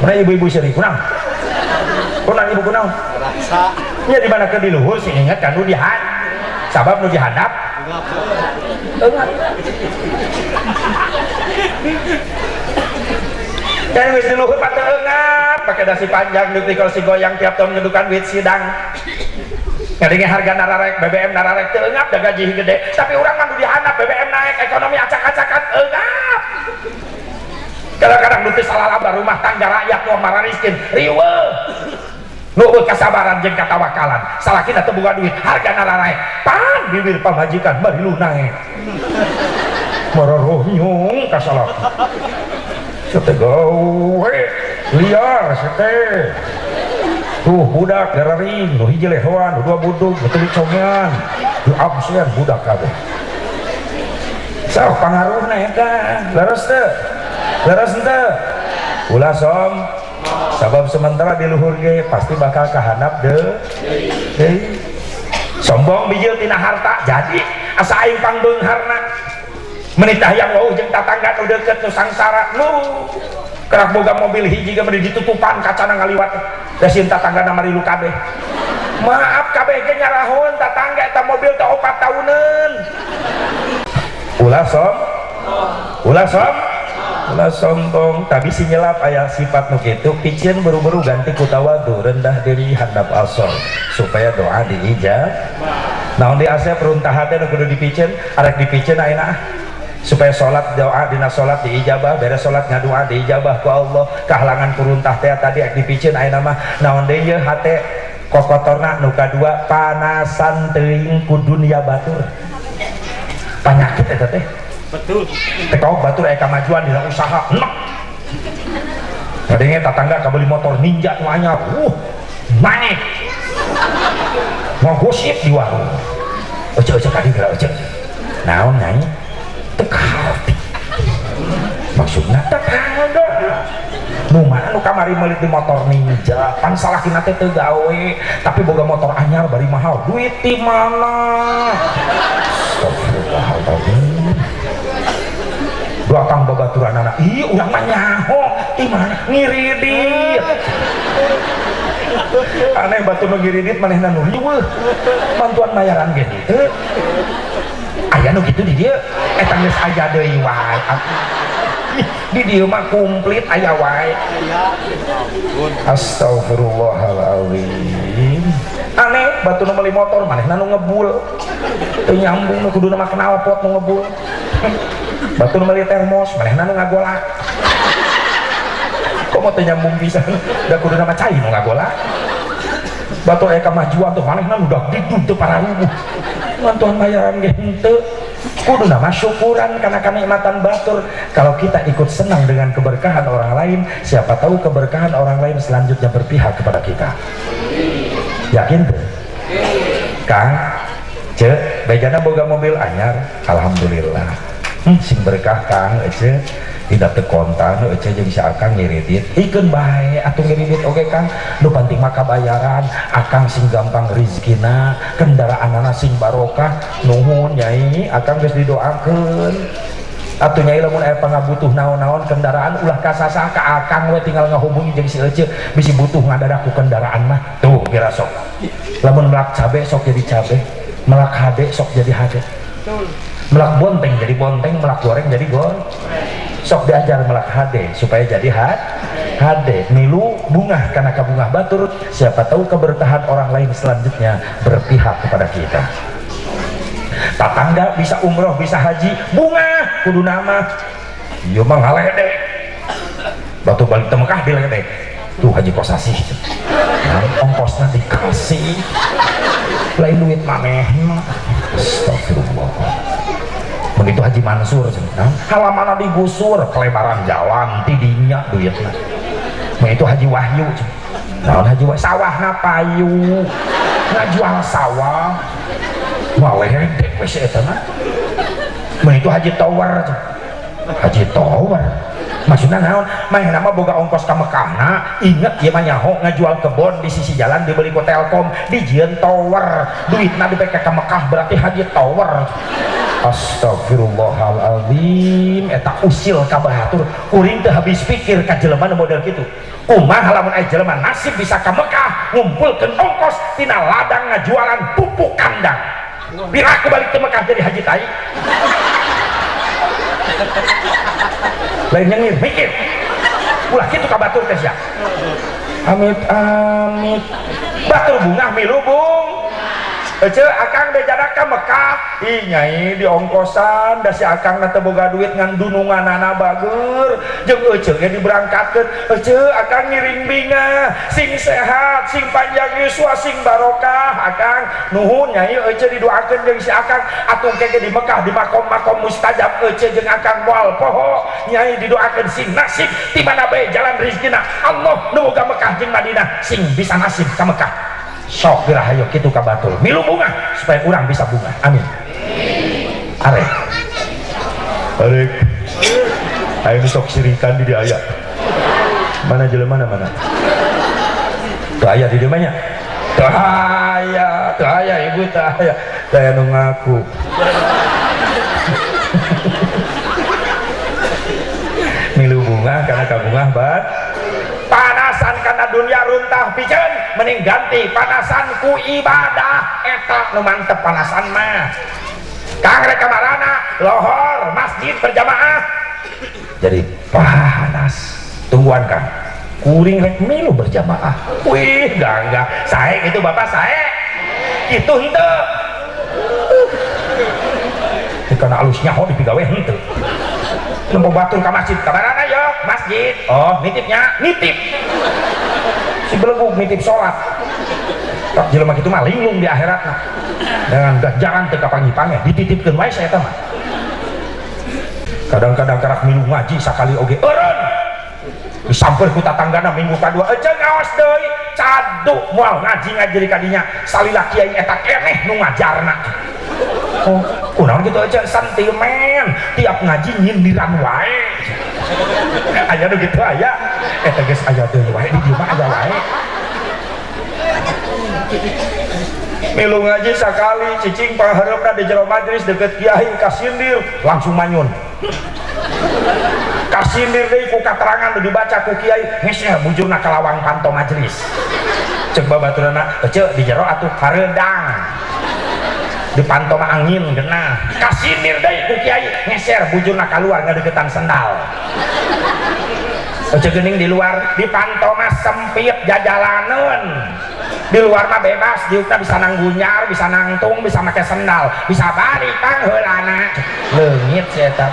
Mana ibu-ibu seri kunang? Kunang ibu kunang? Rasa. Ya di mana ke di luhur sing ingat kan nu dihandap. Sabab nu dihandap engap. Dan wis di luhur mah teu eungap, pake dasi panjang deui kalau si goyang tiap tahun ngedukan duit sidang. Ngadenge harga nararek, BBM nararek teu eungap da gaji gede. Tapi urang mah nu dihandap BBM naik, ekonomi acak-acakan eungap. Kadang-kadang nu teu salah laba rumah tangga rakyat nu marariskeun riweuh. Nu eueuh kasabaran jeung katawakalan. Salakina teu boga duit, harga nararek. Pan bibir pamajikan bari lu naek. Mararonyong ka salaki. Sete gawe liar sete. Tuh budak gararing, nu hiji lehoan, nu dua budug, nu telu congean, nu absen budak kabeh. Sok pangaruhna eta, leres teu? Leres henteu? Ulah som. Sabab sementara di luhur ge pasti bakal kahandap deui. Deui. Sombong bijil tina harta jadi asa aing pangbeungharna. Menitah yang wauh jeung tatangga nu deukeut nu sangsara nu kerak boga mobil hiji ge meuni ditutupan kacana ngaliwat da sieun tatanggana marilu kabeh. Maaf kabeh ge nyarahun tatangga eta mobil teh 4 tahuneun. Ulah som, ulah som, ulah sombong. Tapi si nyelap aya sifat nu kitu piceun buru-buru ganti ku tawadu rendah diri handap asor supaya doa diijab. Naon di asep runtah hate nu kudu dipiceun, arek dipiceun ayeuna supaya salat doa dina salat diijabah, beres salat ngadoa diijabah ku Allah. Kahalangan kuruntah teh tadi arek dipiceun ayeuna mah naon deui ye hate kokotorna nu kadua panasan teuing ku dunia batur. Panyakit eta teh. Betul. Teh kau batur aya kamajuan dina usaha enek. Kadangnya tetangga kabeli motor Ninja nu anyar, naik ngagosip di warung. Ece, ece, tadi geura, ece. Naon, Nyai? Teu kaharti. Maksudna tetangga nu mana nu kamari meuli di motor Ninja, pan salakina teh teu gawe, tapi boga motor anyar bari mahal, duit di mana? Astagfirullahaladzim. Datang babaturanana, ih, urang mah nyaho di mana ngiridit. Aneh, batur nu ngiridit, manehna nu riweuh, bantuan bayaran ge teu aya. Nu kitu di dieu eta geus aya deui wae. Di dieu mah komplit, aya wae. Astagfirullahaladzim. Aneh, batur nu meuli motor, manehna nu ngebul. Teu nyambung. Nu kuduna mah knalpot nu ngebul. Batur nu meuli termos, manehna nu ngagolak. Kok mau teu nyambung pisan da? Kuduna mah cai nu ngagolak. Batur aya kemajuan tuh, manehna nu dagdikdug teu pararuguh, bantuan bayaran ge henteu. Kuduna mah syukuran karena kenikmatan batur. Kalau kita ikut senang dengan keberkahan orang lain, siapa tahu keberkahan orang lain selanjutnya berpihak kepada kita. Yakin tuh, Kang? Cek bejana boga mobil anyar, alhamdulillah. Sing berkah, Kang. Ece tidak teu kontan, ece jeung si akang ngiridit. Ikeun bae atuh ngiridit. Oke, Kang, nu penting mah kabayaran. Akang sing gampang rizkina, kendaraanana sing barokah. Nuhun, Nyai, akang geus didoakeun atuh. Nyai, lamun aya pangabutuh naon-naon kendaraan, ulah kasasah, ka akang we, tinggal ngahubungi jeung si ece, bisi butuh ngadadak ku kendaraan mah. Tuh kira sok lamun melak cabe sok jadi cabe, melak hade sok jadi hade, melak bonteng jadi bonteng, melak goreng jadi goreng. Sok diajar melak hade supaya jadi hade. Milu bungah karena kabungah batur, siapa tahu keberkahan orang lain selanjutnya berpihak kepada kita. Tatangga bisa umroh, bisa haji, bungah kudu nama ieu mah ngaledek. Batur balik ke Mekah diledek, tuh Haji Kosasih. Nah, ongkosnya dikasih, lain duit maneh. Astagfirullah. Begitu Haji Mansur, nah, halaman digusur, kelebaran jalan tidinya duitnya. Begitu Haji Wahyu, nah, Haji Wahyu sawahna payu, ngajual sawah, ngaledek we si eta mah. Begitu Haji Tower, Haji Tower maksudnya naon? Main nama boga ongkos ka Mekahna. Inget ieu mah nyaho ngajual kebon di sisi jalan, dibeli ku Telkom, dijieun tower, duitna dipake ka Mekah, berarti Haji Tower. Astagfirullahaladzim, eta usil ka batur. Kuring teu habis pikir ka jelema nu model kitu. Kumaha lamun aya jelema nasib bisa ka Mekah, ngumpulkeun ongkos tina ladang ngajualan pupuk kandang, piraku balik ke Mekah jadi haji tai? Lain nyengir mikir, ulah kitu ka batur teh sia. Amit amit, batur bungah milu bung. Ece, akang bejana ka Mekah. Ih, Nyai, di ongkosan da si akang teu boga duit, ngan dununganana bager jeung ece ge diberangkatkeun. Ece, akang ngiring bingah, sing sehat, sing panjang yuswa, sing barokah, akang. Nuhun, Nyai, ece didoakeun jeung si akang. Atuh ke di Mekah di makom-makom mustajab, ece jeung akang moal poho. Nyai, didoakeun sing nasib di mana bae jalan rezekina. Allah nu boga Mekah jeung Madinah, sing bisa nasib ka Mekah. Sok geura hayo kitu ka batur, milu bungah supaya urang bisa bungah. Amin. Arek, arek, ayo sok sirikan di aya mana jelema mana mana teu aya di dieu mah nya? Teu aya, teu aya, ibu, teu aya, teu aya nu ngaku. Milu bungah karena kabungah bat panasan karena dunia runtah piceun, mending ganti panasan ku ibadah. Eta nu mantep panasan mah. Kang, rek kamarana? Lohor, masjid berjamaah. Jadi panas, tungguan, Kang, kuring rek milu berjamaah. Wih, gangga sae itu, bapak, sae itu henteu karena alusnya ho dipigawe henteu. Nempo batur ka masjid, kamarana yo? Masjid. Oh, nitipnya, nitip si belegug, nitip sholat. Tak jelema kitu mah linglung di akhirat. Nah, dengan ganjaran teu kapanggih-panggih, dititipkeun wae saya mah. Kadang-kadang karak milu ngaji sakali oge eureun. Disamper ku tatanggana minggu kadua ece ngaos deui caduk moal ngaji-ngaji di kadinya salila kiai eta keneh nu ngajarna. Oh, kunaon gitu aja sentimen tiap ngaji nyindiran wae. Aya nu gitu aya eta geus aya deui wae di dieu mah aya wae. Milu ngaji sakali cicing panghareupna di jero majelis deket kiai kasindir langsung manyun. Kasindir deui ku katerangan nu dibaca ku kiai hese bujurna ka lawang panto majelis. Cek babaturana ece di jero atuh hareudang. Di panto mah angin genah. Kasindir deui ku kiai ngeser bujurna kaluar ngadeukeutan sendal. Ece geuning di luar di panto mah sempit jajalaneun. Di luar mah bebas, diukna bisa nanggunyar, bisa nangtung, bisa make sendal, bisa balik pangheulana. Leungit si eta.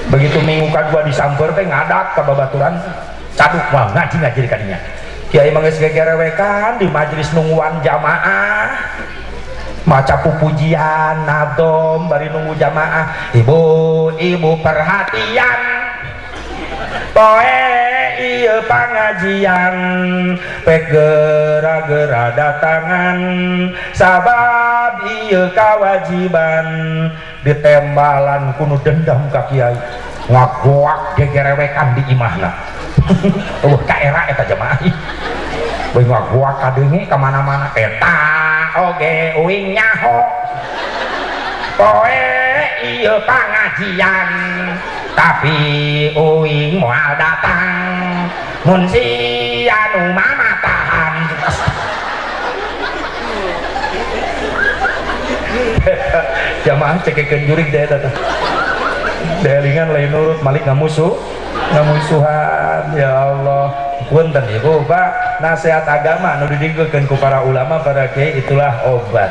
Begitu minggu kadua disamper teh ngadat ka babaturan caduk mah ngaji-ngaji di kadinya. Kiai mah geus gegerewekan di majelis nungguan jamaah. Maca pupujian nadom bari nunggu jamaah. Ibu-ibu perhatian. Poe ieu pangajian pek gera-gera datangan sabab ieu kawajiban ditembalan kuno dendam ka kiai ngagoak gegerewekan di imahna. Eueuh kaera eta jamaah we ngagoak kadeunge ka mana-mana eta oge uing nyaho poe ieu pangajian tapi uing moal datang mun si anu mamatahan. Jamaah cekekeun jurig deh eta teh. Delingan lain nurut malik ngamusuh ngamusuhan. Ya Allah punten ibu Pak, nasihat agama nu didingkeun ku para ulama para kiai itulah obat.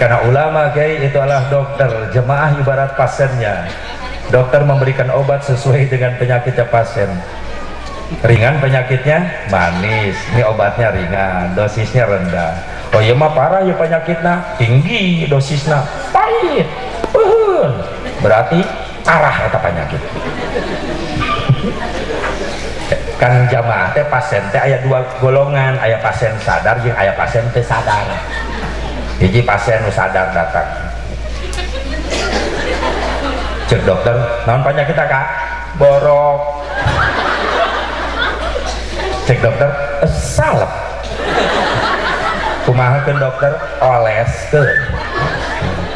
Karena ulama kiai itu adalah dokter, jemaah ibarat pasiennya. Dokter memberikan obat sesuai dengan penyakitnya pasien. Ringan penyakitnya manis, ini obatnya ringan, dosisnya rendah. Oh iya mah parah ya penyakitnya, tinggi dosisnya, pahit, peuheun. Berarti parah eta penyakit. Kan jamaah teh pasien teh aya dua golongan, aya pasien sadar jeung aya pasien teu sadar. Hiji pasien nu sadar datang. Cek dokter, naon penyakit Kak? Borok. Cek dokter, salep. Kumaha keun dokter? Oleskeun.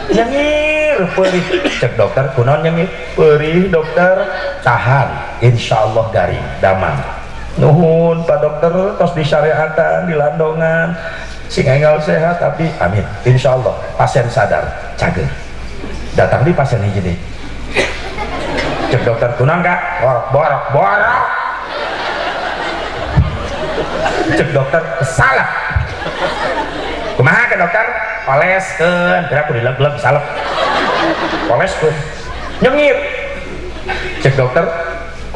Nyengir perih. Cek dokter, kunaon nyengir? Perih dokter. Tahan, insyaallah garing, damang. Nuhun Pak dokter, tos disyariatan, dilandongan. Sing enggal sehat tapi amin. Insyaallah pasien sadar, cager. Datang di pasien hiji deui. Cek dokter, kunaon Kak? Borok, borok, borok. Cek dokter, salah. Kumaha ke dokter? Oleskeun, kira aku dileg-leg salep. Oleskeun. Nyengir. Cek dokter,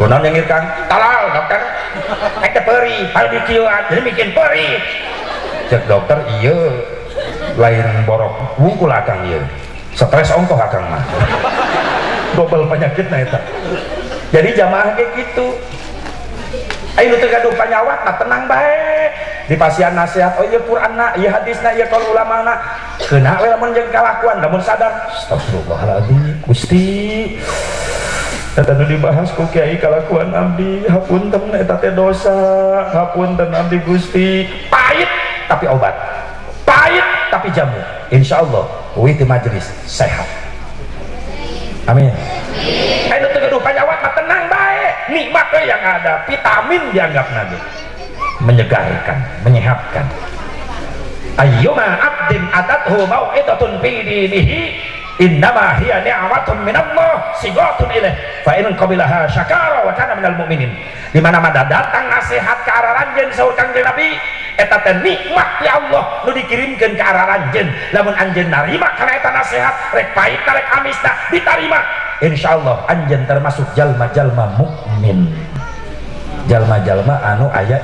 kunaon nyengir Kang? Tolol dokter. Eta perih, hal dikieuan, jadi bikin perih. Cek dokter, ieu lain borok wungkul akang ieu. Stres ongkoh akang mah. Dobel penyakitna eta. Jadi jamaah kayak gitu. Ayo nu teu gaduh panyawat mah tenang bae. Di pasian nasihat, oh iya Qur'anna, iya hadisna, iya qaul ulamana. Keuna we lamun jeung kalakuan, lamun sadar, astagfirullahaladzim, Gusti. Eta nu dibahas ku kiai kalakuan abdi, hapunten eta teh dosa, hapunten abdi Gusti. Pahit tapi obat. Pahit tapi jamu. Insyaallah uih di majelis sehat. Amin. Ayo teu gaduh panyawat mah tenang bae. Nikmat we yang ada, vitamin dianggap nabi. Menyegarkan, menyehatkan. Ayyuma abdin atathu mau'idatun fi dinihi innama hiya ni'matun minallah sigatun ilaih fa in qabilaha syakara wa kana minal mu'minin. Di mana-mana datang nasihat ke arah ranjeun saur Kangjeng Nabi, eta teh nikmat ya Allah nu dikirimkeun ke arah ranjeun. Lamun anjeun narima kana eta nasihat, rek pahit rek amisna ditarima, insyaallah anjeun termasuk jalma-jalma mukmin, jalma-jalma anu aya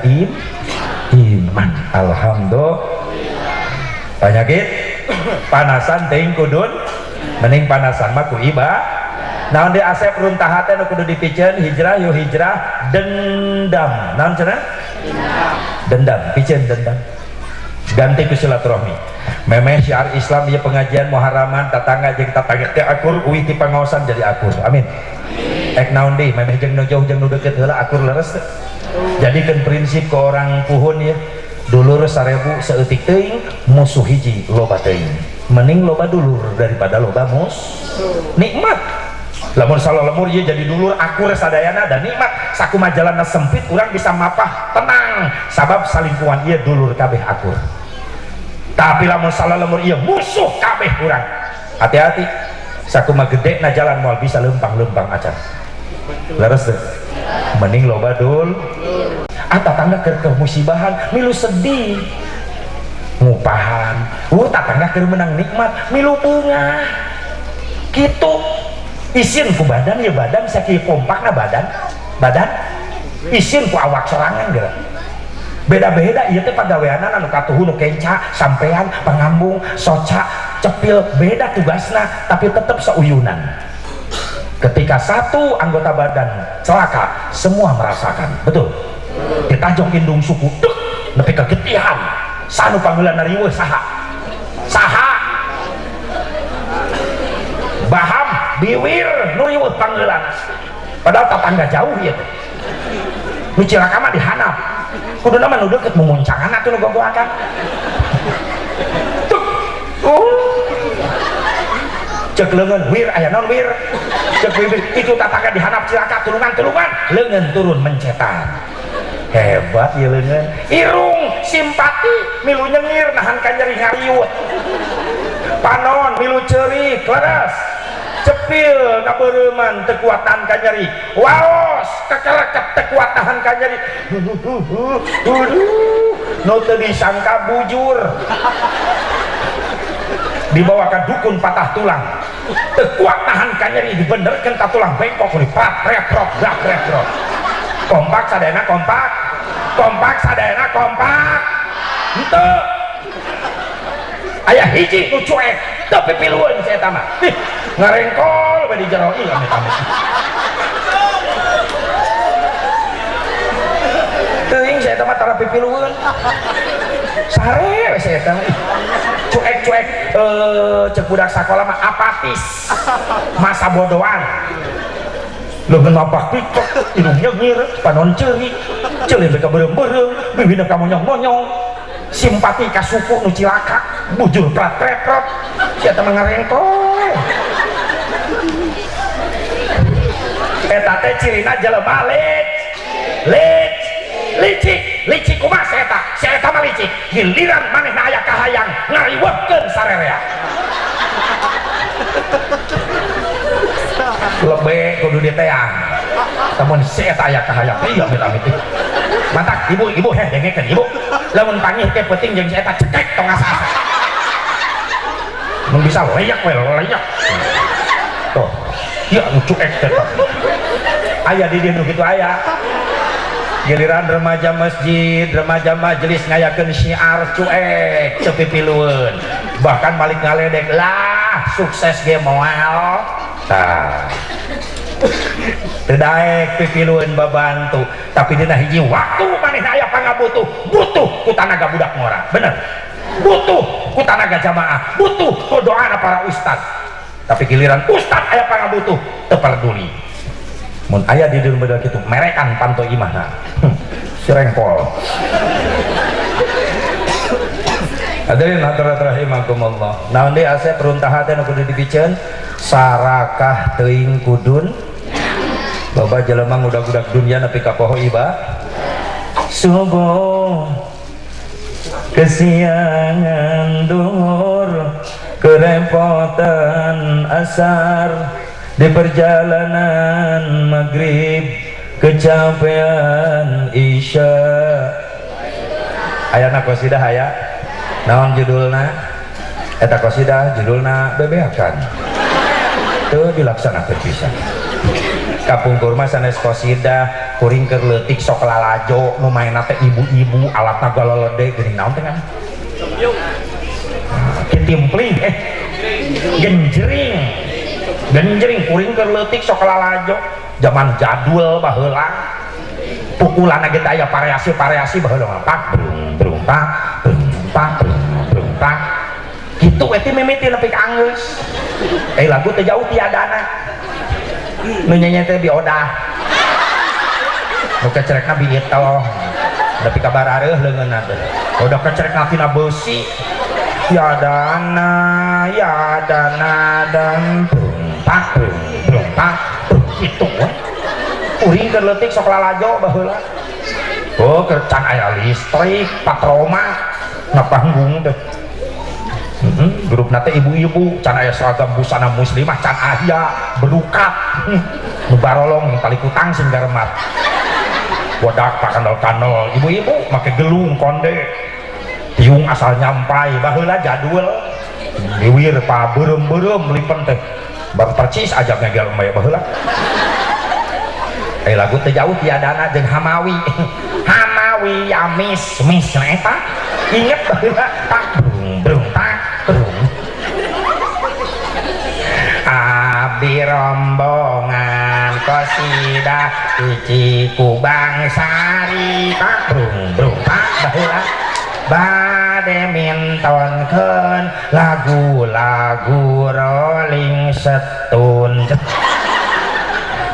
iman. Alhamdulillah. Penyakit panasan teuing kudun, mending panasan mah ku Naon di Asep runtaha teh nu kudu dipiceun? Hijrah yuk, hijrah dendam. Naon cenah? Dendam, piceun dendam. Ganti ku silaturahmi. Memeh syiar Islam ieu pengajian Muharraman, tetangga jeung tetangga teh akur, uih ti pangaosan jadi akur. Amin. Ek naon deui, memeh jeung nu jauh jeung nu deukeut heula akur, leres teh? Jadikeun prinsip ke orang puhun ya. Dulur 1000 saeutik teuing, musuh hiji loba teuing. Mending loba dulur daripada loba mus. Nikmat. Lamun salah lemur ieu jadi dulur akur sadayana dan nikmat. Sakumaha jalanna sempit, urang bisa mapah tenang sabab salingkungan ieu dulur kabeh akur. Tapi lamun salah lemur ieu musuh kabeh urang. Hati-hati. Sakumaha gede na jalan moal bisa lempang-lempang acan. Leres teu? Mending loba dul. Ah, tatangga keur kemusibahan milu sedih ngupahan. Tatangga keur menang nikmat milu bungah. Kitu isin ku badan ya, badan sakieu kompakna badan, badan isin ku awak sorangan geura. Beda-beda ieu teh pagaweanan, anu katuhu nu kenca, sampean, pangambung, soca, cepil, beda tugasna tapi tetap sauyunan. Ketika satu anggota badan celaka, semua merasakan. Betul? Ditajong indung suku dek nepi ka getihan. Sanu panggeulana riweuh saha? Saha? Baham, biwir nu riweuh panggeulana. Padahal tetangga jauh ieu teh. Nu cilaka mah dihanap. Kuduna mah nu deukeut mumuncangan atuh nu gogoakan. Tuk. Cek leungeun, "Wir, aya naon, Wir?" Cek bibir, "Itu tetangga dihanap cilaka, tulungan, tulungan." Leungeun turun mencetan. Hebat ya leungeun. Irung simpati milu nyengir nahan kanyeri ngariut. Panon milu ceurik, leres. Cepil ngabeureuman teu kuat tahan kanyeri. Waos kekereket teu kuat tahan kanyeri. Aduh, nu teu disangka bujur. Dibawa ke dukun patah tulang, teu kuat nahan kanyeri, dibenerkeun ka tulang bengkok, prat reprot brak reprot. Kompak sadayana, kompak, kompak sadayana, kompak henteu? Aya hiji nu cuek, teu pipilueun si eta mah. Ih, ngarengkol we di jero. Ih, amit amit. Teuing si eta mah tara pipilueun, sare we si eta mah. Cuek-cuek, eh, cek budak sakola mah apatis, masa bodohan. Leungeun mapak tiktok, irung nyengir, panon ceurik, ceulin ka beureum-beureum, bibina ka monyong-monyong, simpati ka suku nu cilaka, bujur prat preprot, si eta mah ngarengkol. Eta teh cirina jelema licik, licik. Kumaha si eta? Si eta mah licik. Giliran manehna aya kahayang, ngariweuhkeun sarerea. Lebe kudu diteang. Lamun si eta aya kahayang, iya, amit amit. Matak ibu, ibu heh, dengekeun ibu. Lamun panggih ke penting jeung si eta, cekek tong asa-asa. Mun bisa leyak we, leyak. Tuh, ieu anu cuek teh. Aya di dieu nu kitu aya. Giliran remaja masjid, remaja majelis ngayakeun syiar, cuek, teu pipilueun. Bahkan balik ngaledek lah, sukses ge moal. Tah. Teu daek pipilueun babantu, tapi dina hiji waktu manehna aya pangabutuh, butuh ku tanaga budak ngora. Bener. Butuh ku tanaga jamaah, butuh ku doana para ustad. Tapi giliran ustad aya pangabutuh, teu peduli. Mun aya di dieu model kitu, merekan panto imahna. Si rengkol. Hadirin hadirat rahimakumullah. Naon deui Asep runtaha teh nu kudu dipiceun? Sarakah teuing kudun. Loba jelema ngudag-udag dunya nepi ka poho iba. Subuh, kesiangan duhur, kerepotan asar, di perjalanan maghrib, kecapean isya. Ayana qasidah aya naon judulna eta? Qasidah judulna bebeakan teu dilaksanakeun pisan. Kapungkur mah sanes qasidah, kuring keur leutik sok lalajo nu maenna teh ibu-ibu, alatna galolede geuning. Naon teh kan kitimpling, eh, genjering. Genjring kuring keur leutik sok lalajo zaman jadul baheula. Pukulan ge aya variasi-variasi baheula, pak brung brung pak brung pak brung brung pak kitu we ti mimiti nepi ka anggeus. Eh, lagu teh jauh tiadana nu nyanyi teh biodah, nu kecerekna bi itoh nepi ka barareuh leungeunna teh. Udah kecerekna tina beusi, ya dana ya dana dan brung pak brung brung pak brung kitu we. Kuring keur leutik sok lalajo baheula. Oh, keur can aya listrik, patroma na panggung teh. Grup nate ibu-ibu, can aya seragam busana muslimah, can aya belukat. Nu barolong tali kutang sing garemat. Bodak pak kandel-kandel, ibu-ibu make gelung konde. Tiung asal nyampai, baheula jadul. Biwir pa beureum-beureum lipen teh. Baru percis ajak ngegel maya baheula. Eh, lagu teh jauh tiadana jeung Hamawi. Hamawi ya mis mis nah eta. Inget baheula tak brung brung tak brung. Abdi rombongan kosidah di Cikubang Sari tak brung brung tak baheula bade mintonkeun lagu-lagu Rolling Stone.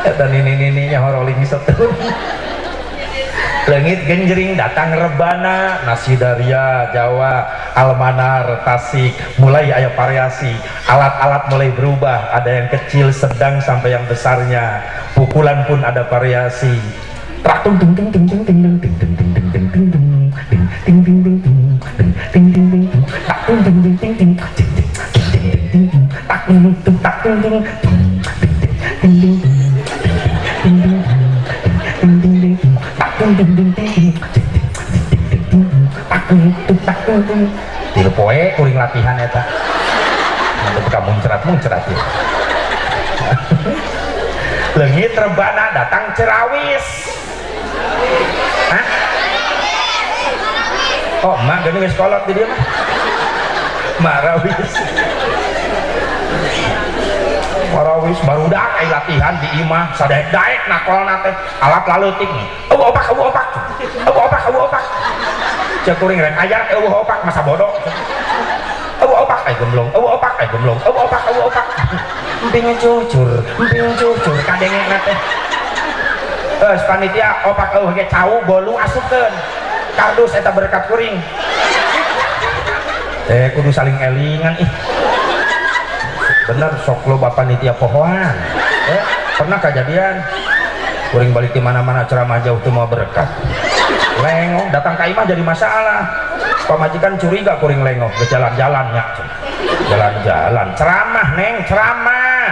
Eta nini-nininya Rolling Stone. Leungit genjring datang rebana, Nasidaria Jawa, Almanar Tasik, mulai aya variasi, alat-alat mulai berubah, ada yang kecil, sedang, sampai yang besarnya. Pukulan pun ada variasi. Trak tung tung tung tung tung tung tung tung tung tung tung tung tung ting ting ting ting ting ting ting ting tak tung tung ting ting ting ting ting ting ting ting ting tak tung tung tak tung tung ting ting ting ting ting ting ting ting ting ting tak tung tung ting ting ting ting ting ting ting tak tung tung tak tung tung. Tilu poe kuring latihan eta. Nanti buka muncrat muncrat ya. Leungit rebana datang cerawis. Hah? Oh, emak gini geus kolot di dia mah. Marawis. Marawis barudak ai latihan di imah sadaek-daek nakolna teh alat laleutik. Eueuh opak, eueuh opak. Eueuh opak, eueuh opak. Cek kuring rek aya eueuh opak, masa bodoh. Eueuh opak ai gemblong, eueuh opak ai gemblong, eueuh opak, eueuh opak. Emping cucur, emping cucur kadengekna teh. Geus panitia opak eueuh ge cau bolu asupkeun. Kardus eta berkat kuring. Eh, kudu saling elingan ih. Bener sok lo bapak panitia pohoan. Eh, pernah kejadian kuring balik di mana-mana ceramah jauh tuh mau berkat. Lengoh datang ke imah jadi masalah. Pamajikan curiga kuring lengoh ke jalan-jalannya. Jalan-jalan ceramah neng ceramah.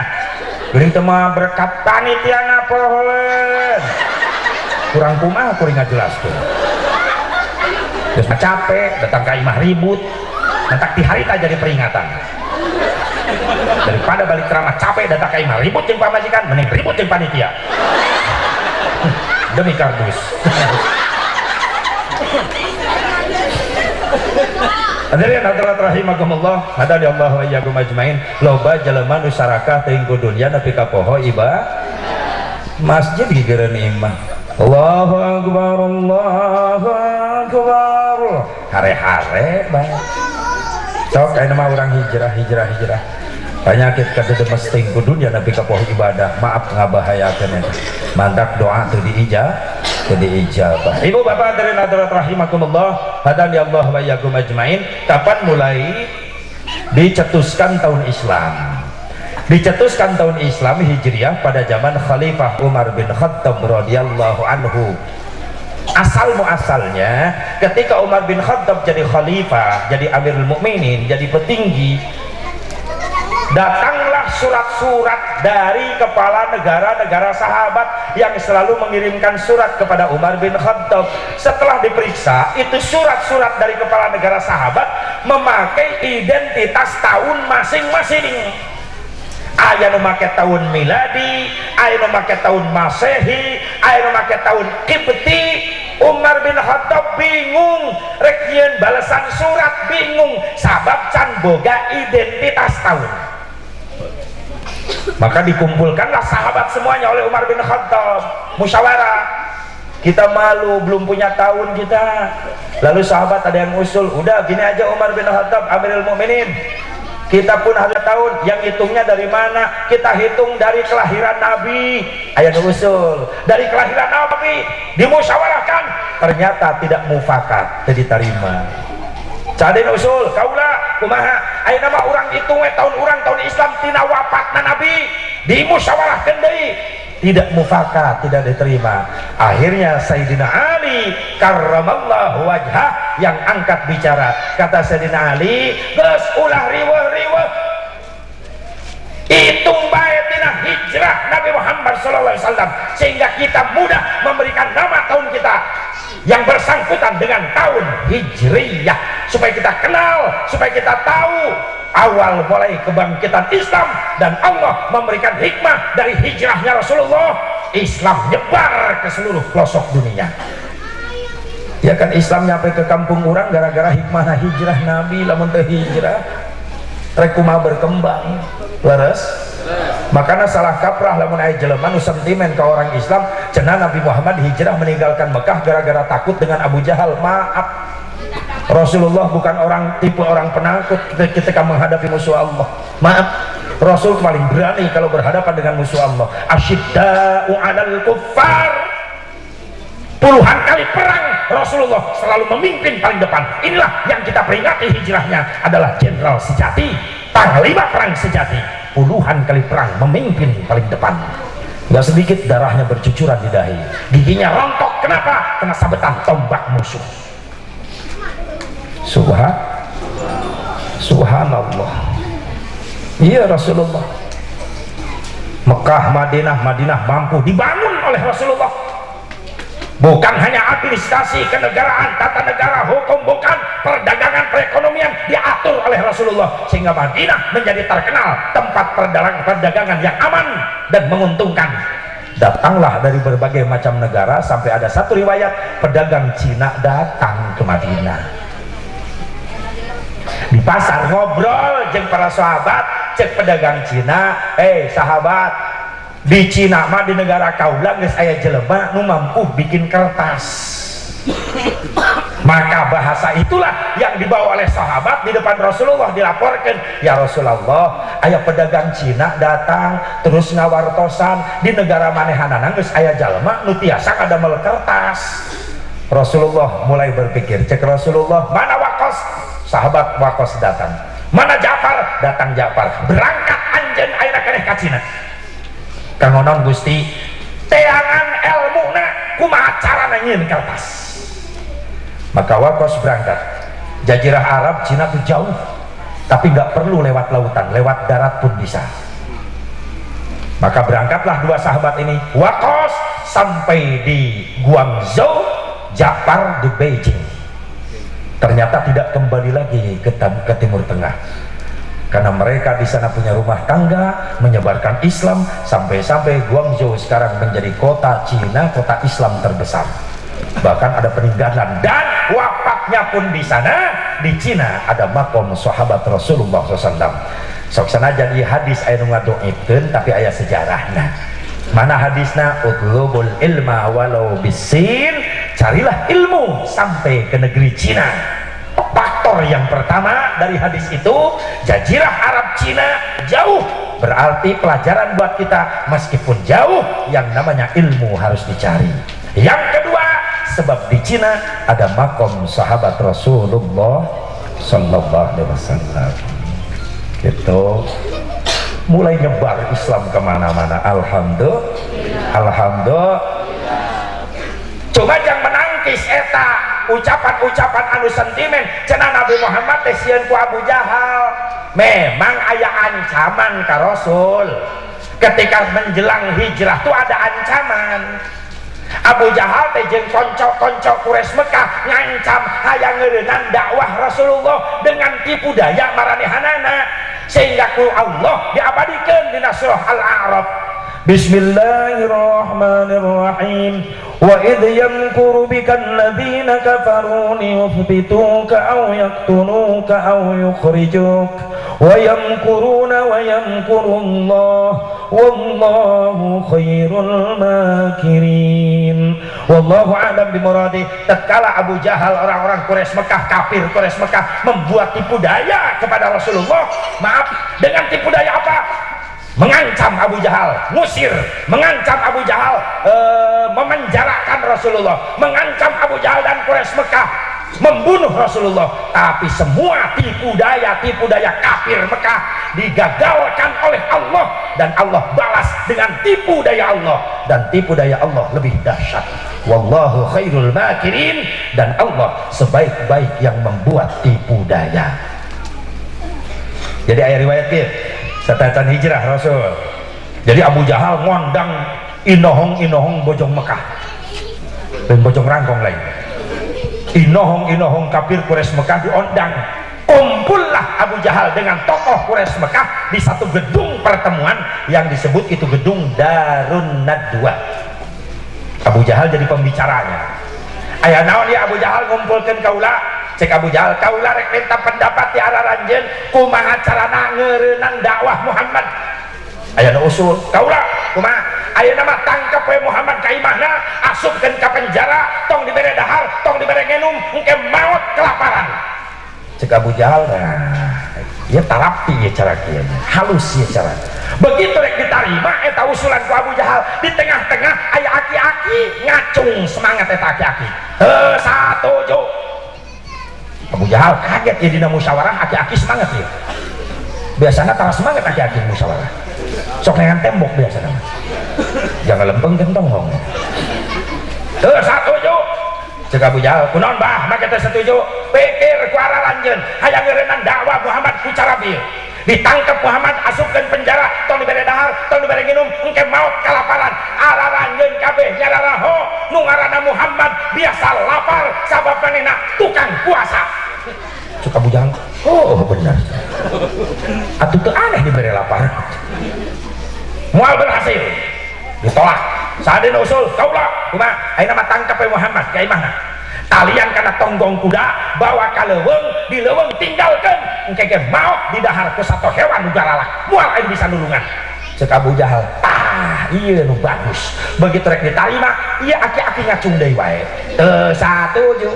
Kuring teu mau berkat panitia ngapohoeun. Kurang kumaha kuring ngajelaskeun. Terus mah capek, datang ke imah ribut. Mentak di hari tak jadi peringatan. Daripada balik ceramah capek datang ke imah ribut jeung pamajikan, mending ribut jeung panitia. Demi kardus. Hadirin hadirat rahimakumullah, hadani Allah wa iyyakum ajmain. Loba jelema nu sarakah teuing ku dunya nepi ka poho iba masjid gigireun imah. Allahu akbar, Allahu akbar. Hare-hare bae. Sok ayeuna mah urang hijrah hijrah hijrah. Penyakit kadedemes teuing ku dunya nepi ka poho ibadah. Maaf ngabahayakeun eta. Mantak doa teu diijabah, teu diijabah. Ibu bapak hadirin hadirat rahimakumullah, hadani Allah wa iyyakum ajmain. Kapan mulai dicetuskan tahun Islam? Dicetuskan tahun Islam Hijriah pada zaman Khalifah Umar bin Khattab radhiyallahu anhu. Asal muasalnya ketika Umar bin Khattab jadi khalifah, jadi Amirul Mukminin, jadi petinggi, datanglah surat-surat dari kepala negara-negara sahabat yang selalu mengirimkan surat kepada Umar bin Khattab. Setelah diperiksa, itu surat-surat dari kepala negara sahabat memakai identitas tahun masing-masing. Aya nu make tahun miladi, aya nu make tahun masehi, aya nu make tahun Qibti. Umar bin Khattab bingung rek nyieun balasan surat, bingung sabab can boga identitas tahun. Maka dikumpulkanlah sahabat semuanya oleh Umar bin Khattab, musyawarah. Kita malu, belum punya tahun kita. Lalu sahabat ada yang usul, udah gini aja Umar bin Khattab, Amirul Mukminin, kita pun ada tahun, yang hitungnya dari mana? Kita hitung dari kelahiran Nabi. Aya usul dari kelahiran Nabi, dimusyawarahkan, ternyata tidak mufakat, tidak diterima. Cadin usul kaula, kumaha ayeuna mah urang hitung we tahun urang, tahun Islam, tina wafatna Nabi. Dimusyawarahkan deui, tidak mufakat, tidak diterima. Akhirnya Sayyidina Ali karramallahu wajhah yang angkat bicara. Kata Sayyidina Ali, geus ulah riweuh-riweuh, hitung bae tina hijrah Nabi Muhammad SAW, sehingga kita mudah memberikan nama tahun kita yang bersangkutan dengan tahun Hijriyah, supaya kita kenal, supaya kita tahu awal mulai kebangkitan Islam. Dan Allah memberikan hikmah dari hijrahnya Rasulullah, Islam nyebar ke seluruh pelosok dunia. Ya kan, Islam nyampe ke kampung orang gara-gara hikmah hijrah Nabi. Lamun teu hijrah, rek kumaha berkembang? Leres? Makanya salah kaprah lamun aya jelema nu sentimen ke orang Islam, cenah Nabi Muhammad hijrah meninggalkan Mekah gara-gara takut dengan Abu Jahal. Maaf, Rasulullah bukan orang tipe orang penakut ketika menghadapi musuh Allah. Maaf, Rasul paling berani kalau berhadapan dengan musuh Allah. Asyidda'u 'alal kuffar. Puluhan kali perang Rasulullah selalu memimpin paling depan. Inilah yang kita peringati hijrahnya, adalah jenderal sejati, panglima perang sejati. Puluhan kali perang memimpin paling depan, nggak sedikit darahnya bercucuran di dahi, giginya rontok. Kenapa? Kena sabetan tombak musuh. Subhanallah. Iya, Rasulullah Mekah, Madinah, Madinah mampu dibangun oleh Rasulullah. Bukan hanya administrasi kenegaraan, tata negara, hukum, bukan, perdagangan, perekonomian diatur oleh Rasulullah, sehingga Madinah menjadi terkenal tempat perdagangan yang aman dan menguntungkan. Datanglah dari berbagai macam negara, sampai ada satu riwayat pedagang Cina datang ke Madinah, di pasar ngobrol jeung para sahabat. Cek pedagang Cina, "Eh sahabat, di Cina mah, di negara kaula geus aya jelema nu mampu bikin kertas." Maka bahasa itulah yang dibawa oleh sahabat di depan Rasulullah, dilaporkan, "Ya Rasulullah, aya pedagang Cina datang terus ngawartosan di negara manehanana geus aya jalma nu tiasa ngadamel kertas." Rasulullah mulai berpikir. Cek Rasulullah, "Mana Wakos?" Sahabat Wakos datang. "Mana Ja'far?" Datang Ja'far. "Berangkat anjeun ayeuna keneh ka Cina." "Kanggo naon, Gusti?" "Teangan elmuna kumaha carana nyieun kertas." Maka Wakos berangkat. Jazirah Arab, Cina tuh jauh, tapi nggak perlu lewat lautan, lewat darat pun bisa. Maka berangkatlah dua sahabat ini. Wakos sampai di Guangzhou, Ja'far di Beijing. Ternyata tidak kembali lagi ke Timur Tengah karena mereka di sana punya rumah tangga, menyebarkan Islam, sampai-sampai Guangzhou sekarang menjadi kota Cina, kota Islam terbesar. Bahkan ada peninggalan dan wafatnya pun di sana, di Cina, ada makom sahabat Rasulullah SAW. Sok sanajan ieu hadis aya nu ngadoifkeun, tapi aya sejarahna. Mana hadisna? Utlubul ilma walau bisin, carilah ilmu sampai ke negeri Cina. Faktor yang pertama dari hadis itu, Jazirah Arab Cina jauh, berarti pelajaran buat kita, meskipun jauh, yang namanya ilmu harus dicari. Yang kedua, sebab di Cina ada makom sahabat Rasulullah Sallallahu Alaihi Wasallam. Gitu mulai nyebar Islam kemana-mana. Alhamdulillah, alhamdulillah. Coba jangan menangkis eta ucapan-ucapan anu sentimen, cenah Nabi Muhammad teh sieun ku Abu Jahal. Memang aya ancaman ka Rasul ketika menjelang hijrah tuh, ada ancaman. Abu Jahal teh jeung konco-konco Quraisy Mekah ngancam hayang ngeureunnan dakwah Rasulullah dengan tipu daya maranehanana, sehingga ku Allah diabadikan dina surah Al-A'raf. Bismillahirrahmanirrahim. Wa idh yamkuru bika alladhina kafaru liyuthbituka aw yaqtuluka aw yukhrijuk wa yamkuruna wa Yamkurullah wallahu khairul makirin. Wallahu a'lam bimuradi. Tatkala Abu Jahal, orang-orang Quraisy Mekah, kafir Quraisy Mekah membuat tipu daya kepada Rasulullah, maaf, dengan tipu daya apa? Mengancam Abu Jahal ngusir, mengancam Abu Jahal memenjarakan Rasulullah, mengancam Abu Jahal dan Quraisy Mekah membunuh Rasulullah. Tapi semua tipu daya, tipu daya kafir Mekah digagalkan oleh Allah dan Allah balas dengan tipu daya Allah, dan tipu daya Allah lebih dahsyat. Wallahu khairul makirin, dan Allah sebaik-baik yang membuat tipu daya. Jadi ayat riwayat kieu, sateuacan hijrah Rasul, jadi Abu Jahal ngondang inohong-inohong Bojong Mekah dan Bojong Rangkong lain, inohong-inohong kafir Quraisy Mekah diondang. Kumpullah Abu Jahal dengan tokoh Quraisy Mekah di satu gedung pertemuan yang disebut itu gedung Darun Nadwa. Abu Jahal jadi pembicaranya. Aya naon ya Abu Jahal ngumpulkan kaula? Cek Abu Jahal, kaula rek minta pendapat di aranjeun, kumaha carana ngeureunang dakwah Muhammad? Aya nu usul, kaula kumaha, ayeuna mah tangkep we Muhammad ka imahna, asupkeun ka penjara, tong dibere dahar, tong dibere ngenum, engke maot kelaparan. Cek Abu Jahal, nah ya tarapi ya cara kieu, halus ya cara. Begitu rek ditarima eta usulan ku Abu Jahal, di tengah-tengah aya aki-aki ngacung semangat. Eta aki-aki teu satuju. Abu Jahal kaget ya, dina musyawarah aki-aki semangat ya. Biasanya tara semangat aki-aki musyawarah, sok nengan tembok biasanya, jangan lempeng tonghong. Teu satuju. Cek Abu Jahal, kunaon bah make teu setuju? Pikir ku aranjeun, hayang ngeureunang dakwah Muhammad ku cara bieu, ditangkap Muhammad, asupkeun penjara, tong dibere dahar, tong dibere nginum, engke maot kalaparan. Araranjeun kabeh nyararaho nu ngaranna Muhammad biasa lapar sabab manehna tukang puasa. Cek Abu Jahal, oh benar atuh, teu aneh dibere lapar. Moal berhasil, ditolak. Saha usul? Kaula. Kumaha? Ayeuna mah tangkap we Muhammad ka imahna, talian kana tonggong kuda, bawa ka leuweung, di leuweung tinggalkeun, engke ge maot didahar ku sato hewan nu garalak, moal aya bisa nulungan. Cek Abu Jahal, tah iya nu bagus. Begitu rek ditarima, iya aki-aki ngacung deui wae, teu satuju.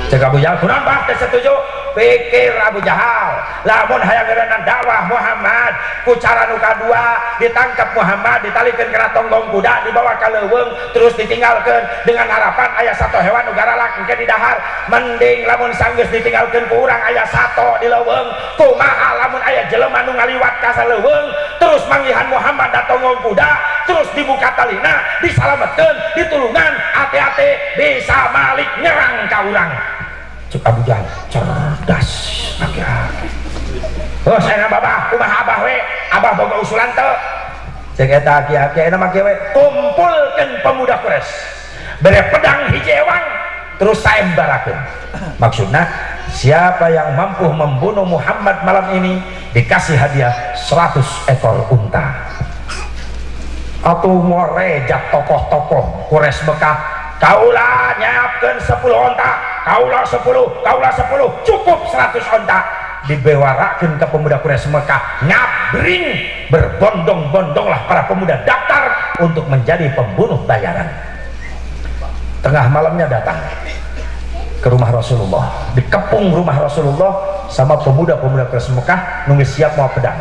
Cek Abu Jahal, kunaon bah teu setuju? Pikir Abu Jahal, lamun hayang ngeureunang dakwah Muhammad ku cara nu kadua, ditangkap Muhammad, ditalikeun kana tonggong kuda, dibawa ka leuweung, terus ditinggalkeun dengan harapan aya satu hewan nu garalak engke didahar, mending lamun sanggeus ditinggalkeun ku urang aya sato di leuweung, kumaha lamun aya jelema nu ngaliwat ka leuweung, terus manggihan Muhammad da tonggong kuda, terus dibuka talina, disalametkeun, ditulungan, hati-hati bisa malik nyerang ka urang. Cek Abu Jahal, cerdas aki-aki. Oh, saya babah, kumaha abah we? Abah boga usulan teu? Cek eta aki-aki, ayeuna mah we kumpulkeun pemuda Quraisy, bere pedang hiji ewang, terus sayembarakeun. Maksudna, siapa yang mampu membunuh Muhammad malam ini dikasih hadiah 100 ekor unta. Atau ngorejat tokoh-tokoh Quraisy Mekah, kaula nyiapkan 10 onta, kaula 10, kaula 10, cukup 100 onta. Dibewarakan ke pemuda Quraisy Mekah, ngabring, berbondong-bondonglah para pemuda daftar untuk menjadi pembunuh bayaran. Tengah malamnya datang ke rumah Rasulullah, dikepung rumah Rasulullah sama pemuda-pemuda Quraisy Mekah nunggu siap mau pedang.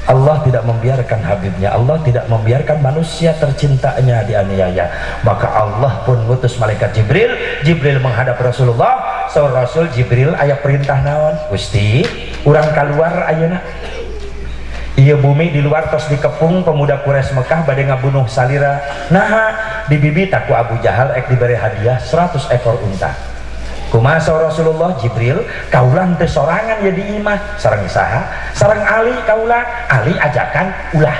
Allah tidak membiarkan Habibnya, Allah tidak membiarkan manusia tercintanya dianiaya. Maka Allah pun ngutus malaikat Jibril. Jibril menghadap Rasulullah. Saur Rasul, "Jibril, aya perintah naon?" "Gusti, urang keluar ayeuna. Iya, bumi di luar tos dikepung pemuda Quraisy Mekah bade ngabunuh salira." "Naha?" "Dibibita ku Abu Jahal ek diberi hadiah 100 ekor unta." "Kumaha?" Saur Rasulullah, "Jibril, kaula teu sorangan ya di imah." "Sareng saha?" "Sareng Ali kaula." "Ali ajakan ulah,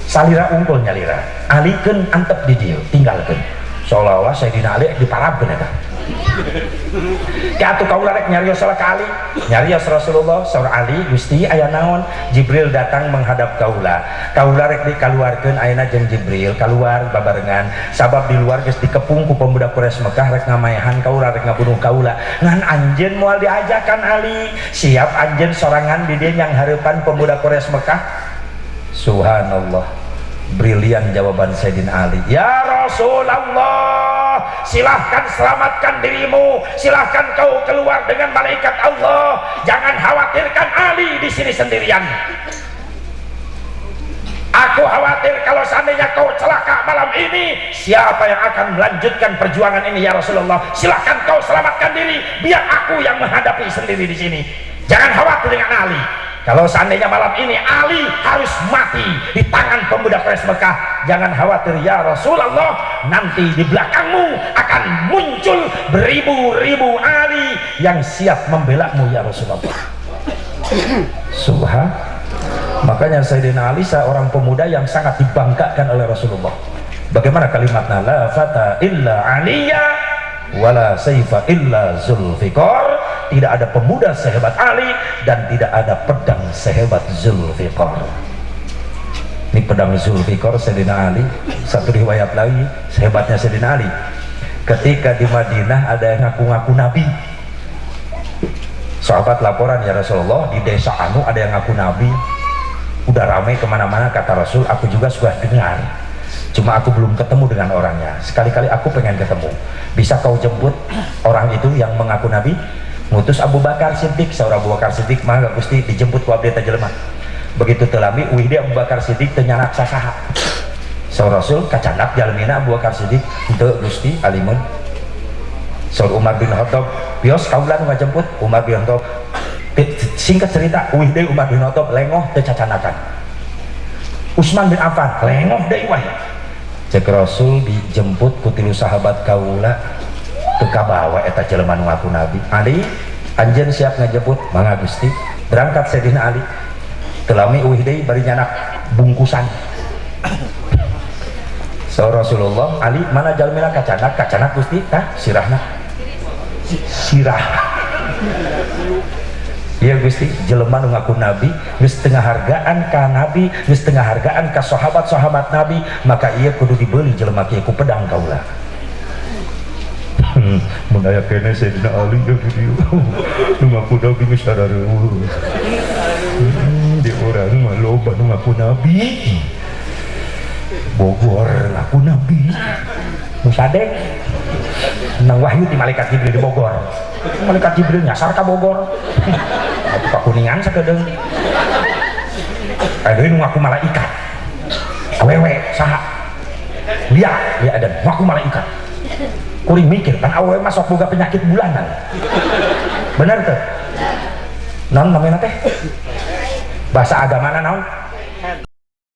salira unggul nyalira. Ali keun antep di dieu, tinggalkeun." Seolah-olah Sayyidina Ali diparabkeun eta. Ka atuh kaula rek nyarios salah ka Ali. Nyarios Rasulullah, saur Ali, "Gusti, aya naon?" "Jibril datang menghadap kaula. Kaula rek dikaluarkeun ayeuna jeung Jibril, kaluar babarengan, sabab di luar geus dikepung ku pemuda Quraisy Mekah, rek ngamaehan kaula, rek ngabunuh kaula. Ngan anjeun moal diajakan, Ali. Siap anjeun sorangan di dieu yang hareupan pemuda Quraisy Mekah?" Subhanallah, brilian jawaban Sayyidina Ali. "Ya Rasulullah, silahkan selamatkan dirimu, silahkan kau keluar dengan malaikat Allah. Jangan khawatirkan Ali di sini sendirian. Aku khawatir kalau seandainya kau celaka malam ini, siapa yang akan melanjutkan perjuangan ini? Ya Rasulullah, silahkan kau selamatkan diri, biar aku yang menghadapi sendiri di sini. Jangan khawatir dengan Ali. Kalau seandainya malam ini Ali harus mati di tangan pemuda Quraisy Mekah, jangan khawatir ya Rasulullah, nanti di belakangmu akan muncul beribu-ribu Ali yang siap membelamu, ya Rasulullah." Subhan. Makanya Sayyidina Ali seorang pemuda yang sangat dibanggakan oleh Rasulullah. Bagaimana kalimatnya? "La fata illa aliyya wala saifa illa Zulfiqar." Tidak ada pemuda sehebat Ali dan tidak ada pedang sehebat Zulfiqar. Ini pedang Zulfiqar Sayyidina Ali. Satu riwayat lagi sehebatnya Sayyidina Ali, ketika di Madinah ada yang ngaku-ngaku nabi. Sahabat laporan, "Ya Rasulullah, di desa anu ada yang ngaku nabi, udah ramai kemana-mana." Kata Rasul, "Aku juga sudah dengar, cuma aku belum ketemu dengan orangnya. Sekali-kali aku pengen ketemu. Bisa kau jemput orang itu yang mengaku nabi?" Ngutus Abu Bakar Siddiq. Saur Abu Bakar Siddiq, "Mangga Gusti, dijemput ku abdi eta jelema." Begitu teu lami uih deui, Abu Bakar Siddiq teu nyandak sasaha. Saur Rasul, "Kacandak jalmina, Abu Bakar Siddiq?" "Henteu, Gusti, alimun." Saur Umar bin Khattab, "Bios kaula nu ngajemput." Umar bin Khattab, singkat cerita, uih deui Umar bin Khattab, lengoh, teu cacanakan. Usman bin Affan lengoh deui wae. Cek Rasul, "Dijemput ku tilu sahabat kaula, teu kabawa eta jelema nu ngaku nabi. Ali, anjeun siap ngajemput?" "Mangga, Gusti." Berangkat Sayyidina Ali. Teu lami uih deui bari nyandak bungkusan. Saur Rasulullah, "Ali, mana jalmina, kacandak?" "Kacandak, Gusti." "Tah sirahna, sirah." "Iya Gusti, jelema nu ngaku nabi geus teu ngahargaan ka nabi, geus teu ngahargaan ka sahabat-sahabat nabi, maka ieu kudu dibeli jelema kieu ku pedang kaula." Mun aya keneh Sayyidina Ali ya di dieu nu ngaku nabi geus sarareueuh. Di urang mah loba nu ngaku nabi. Bogor ngaku nabi. Musadek nang wahyu di malaikat Jibril di Bogor. Malaikat Jibril nyasar ka Bogor. Atuh ka Kuningan sakedeung. Aya nu ngaku malaikat. Awewe saha? Lia, Lia dan ngaku malaikat. Kuring mikir kan awewe masuk boga penyakit bulanan. Bener tuh? Naon namanya teh? Bahasa agamana naon?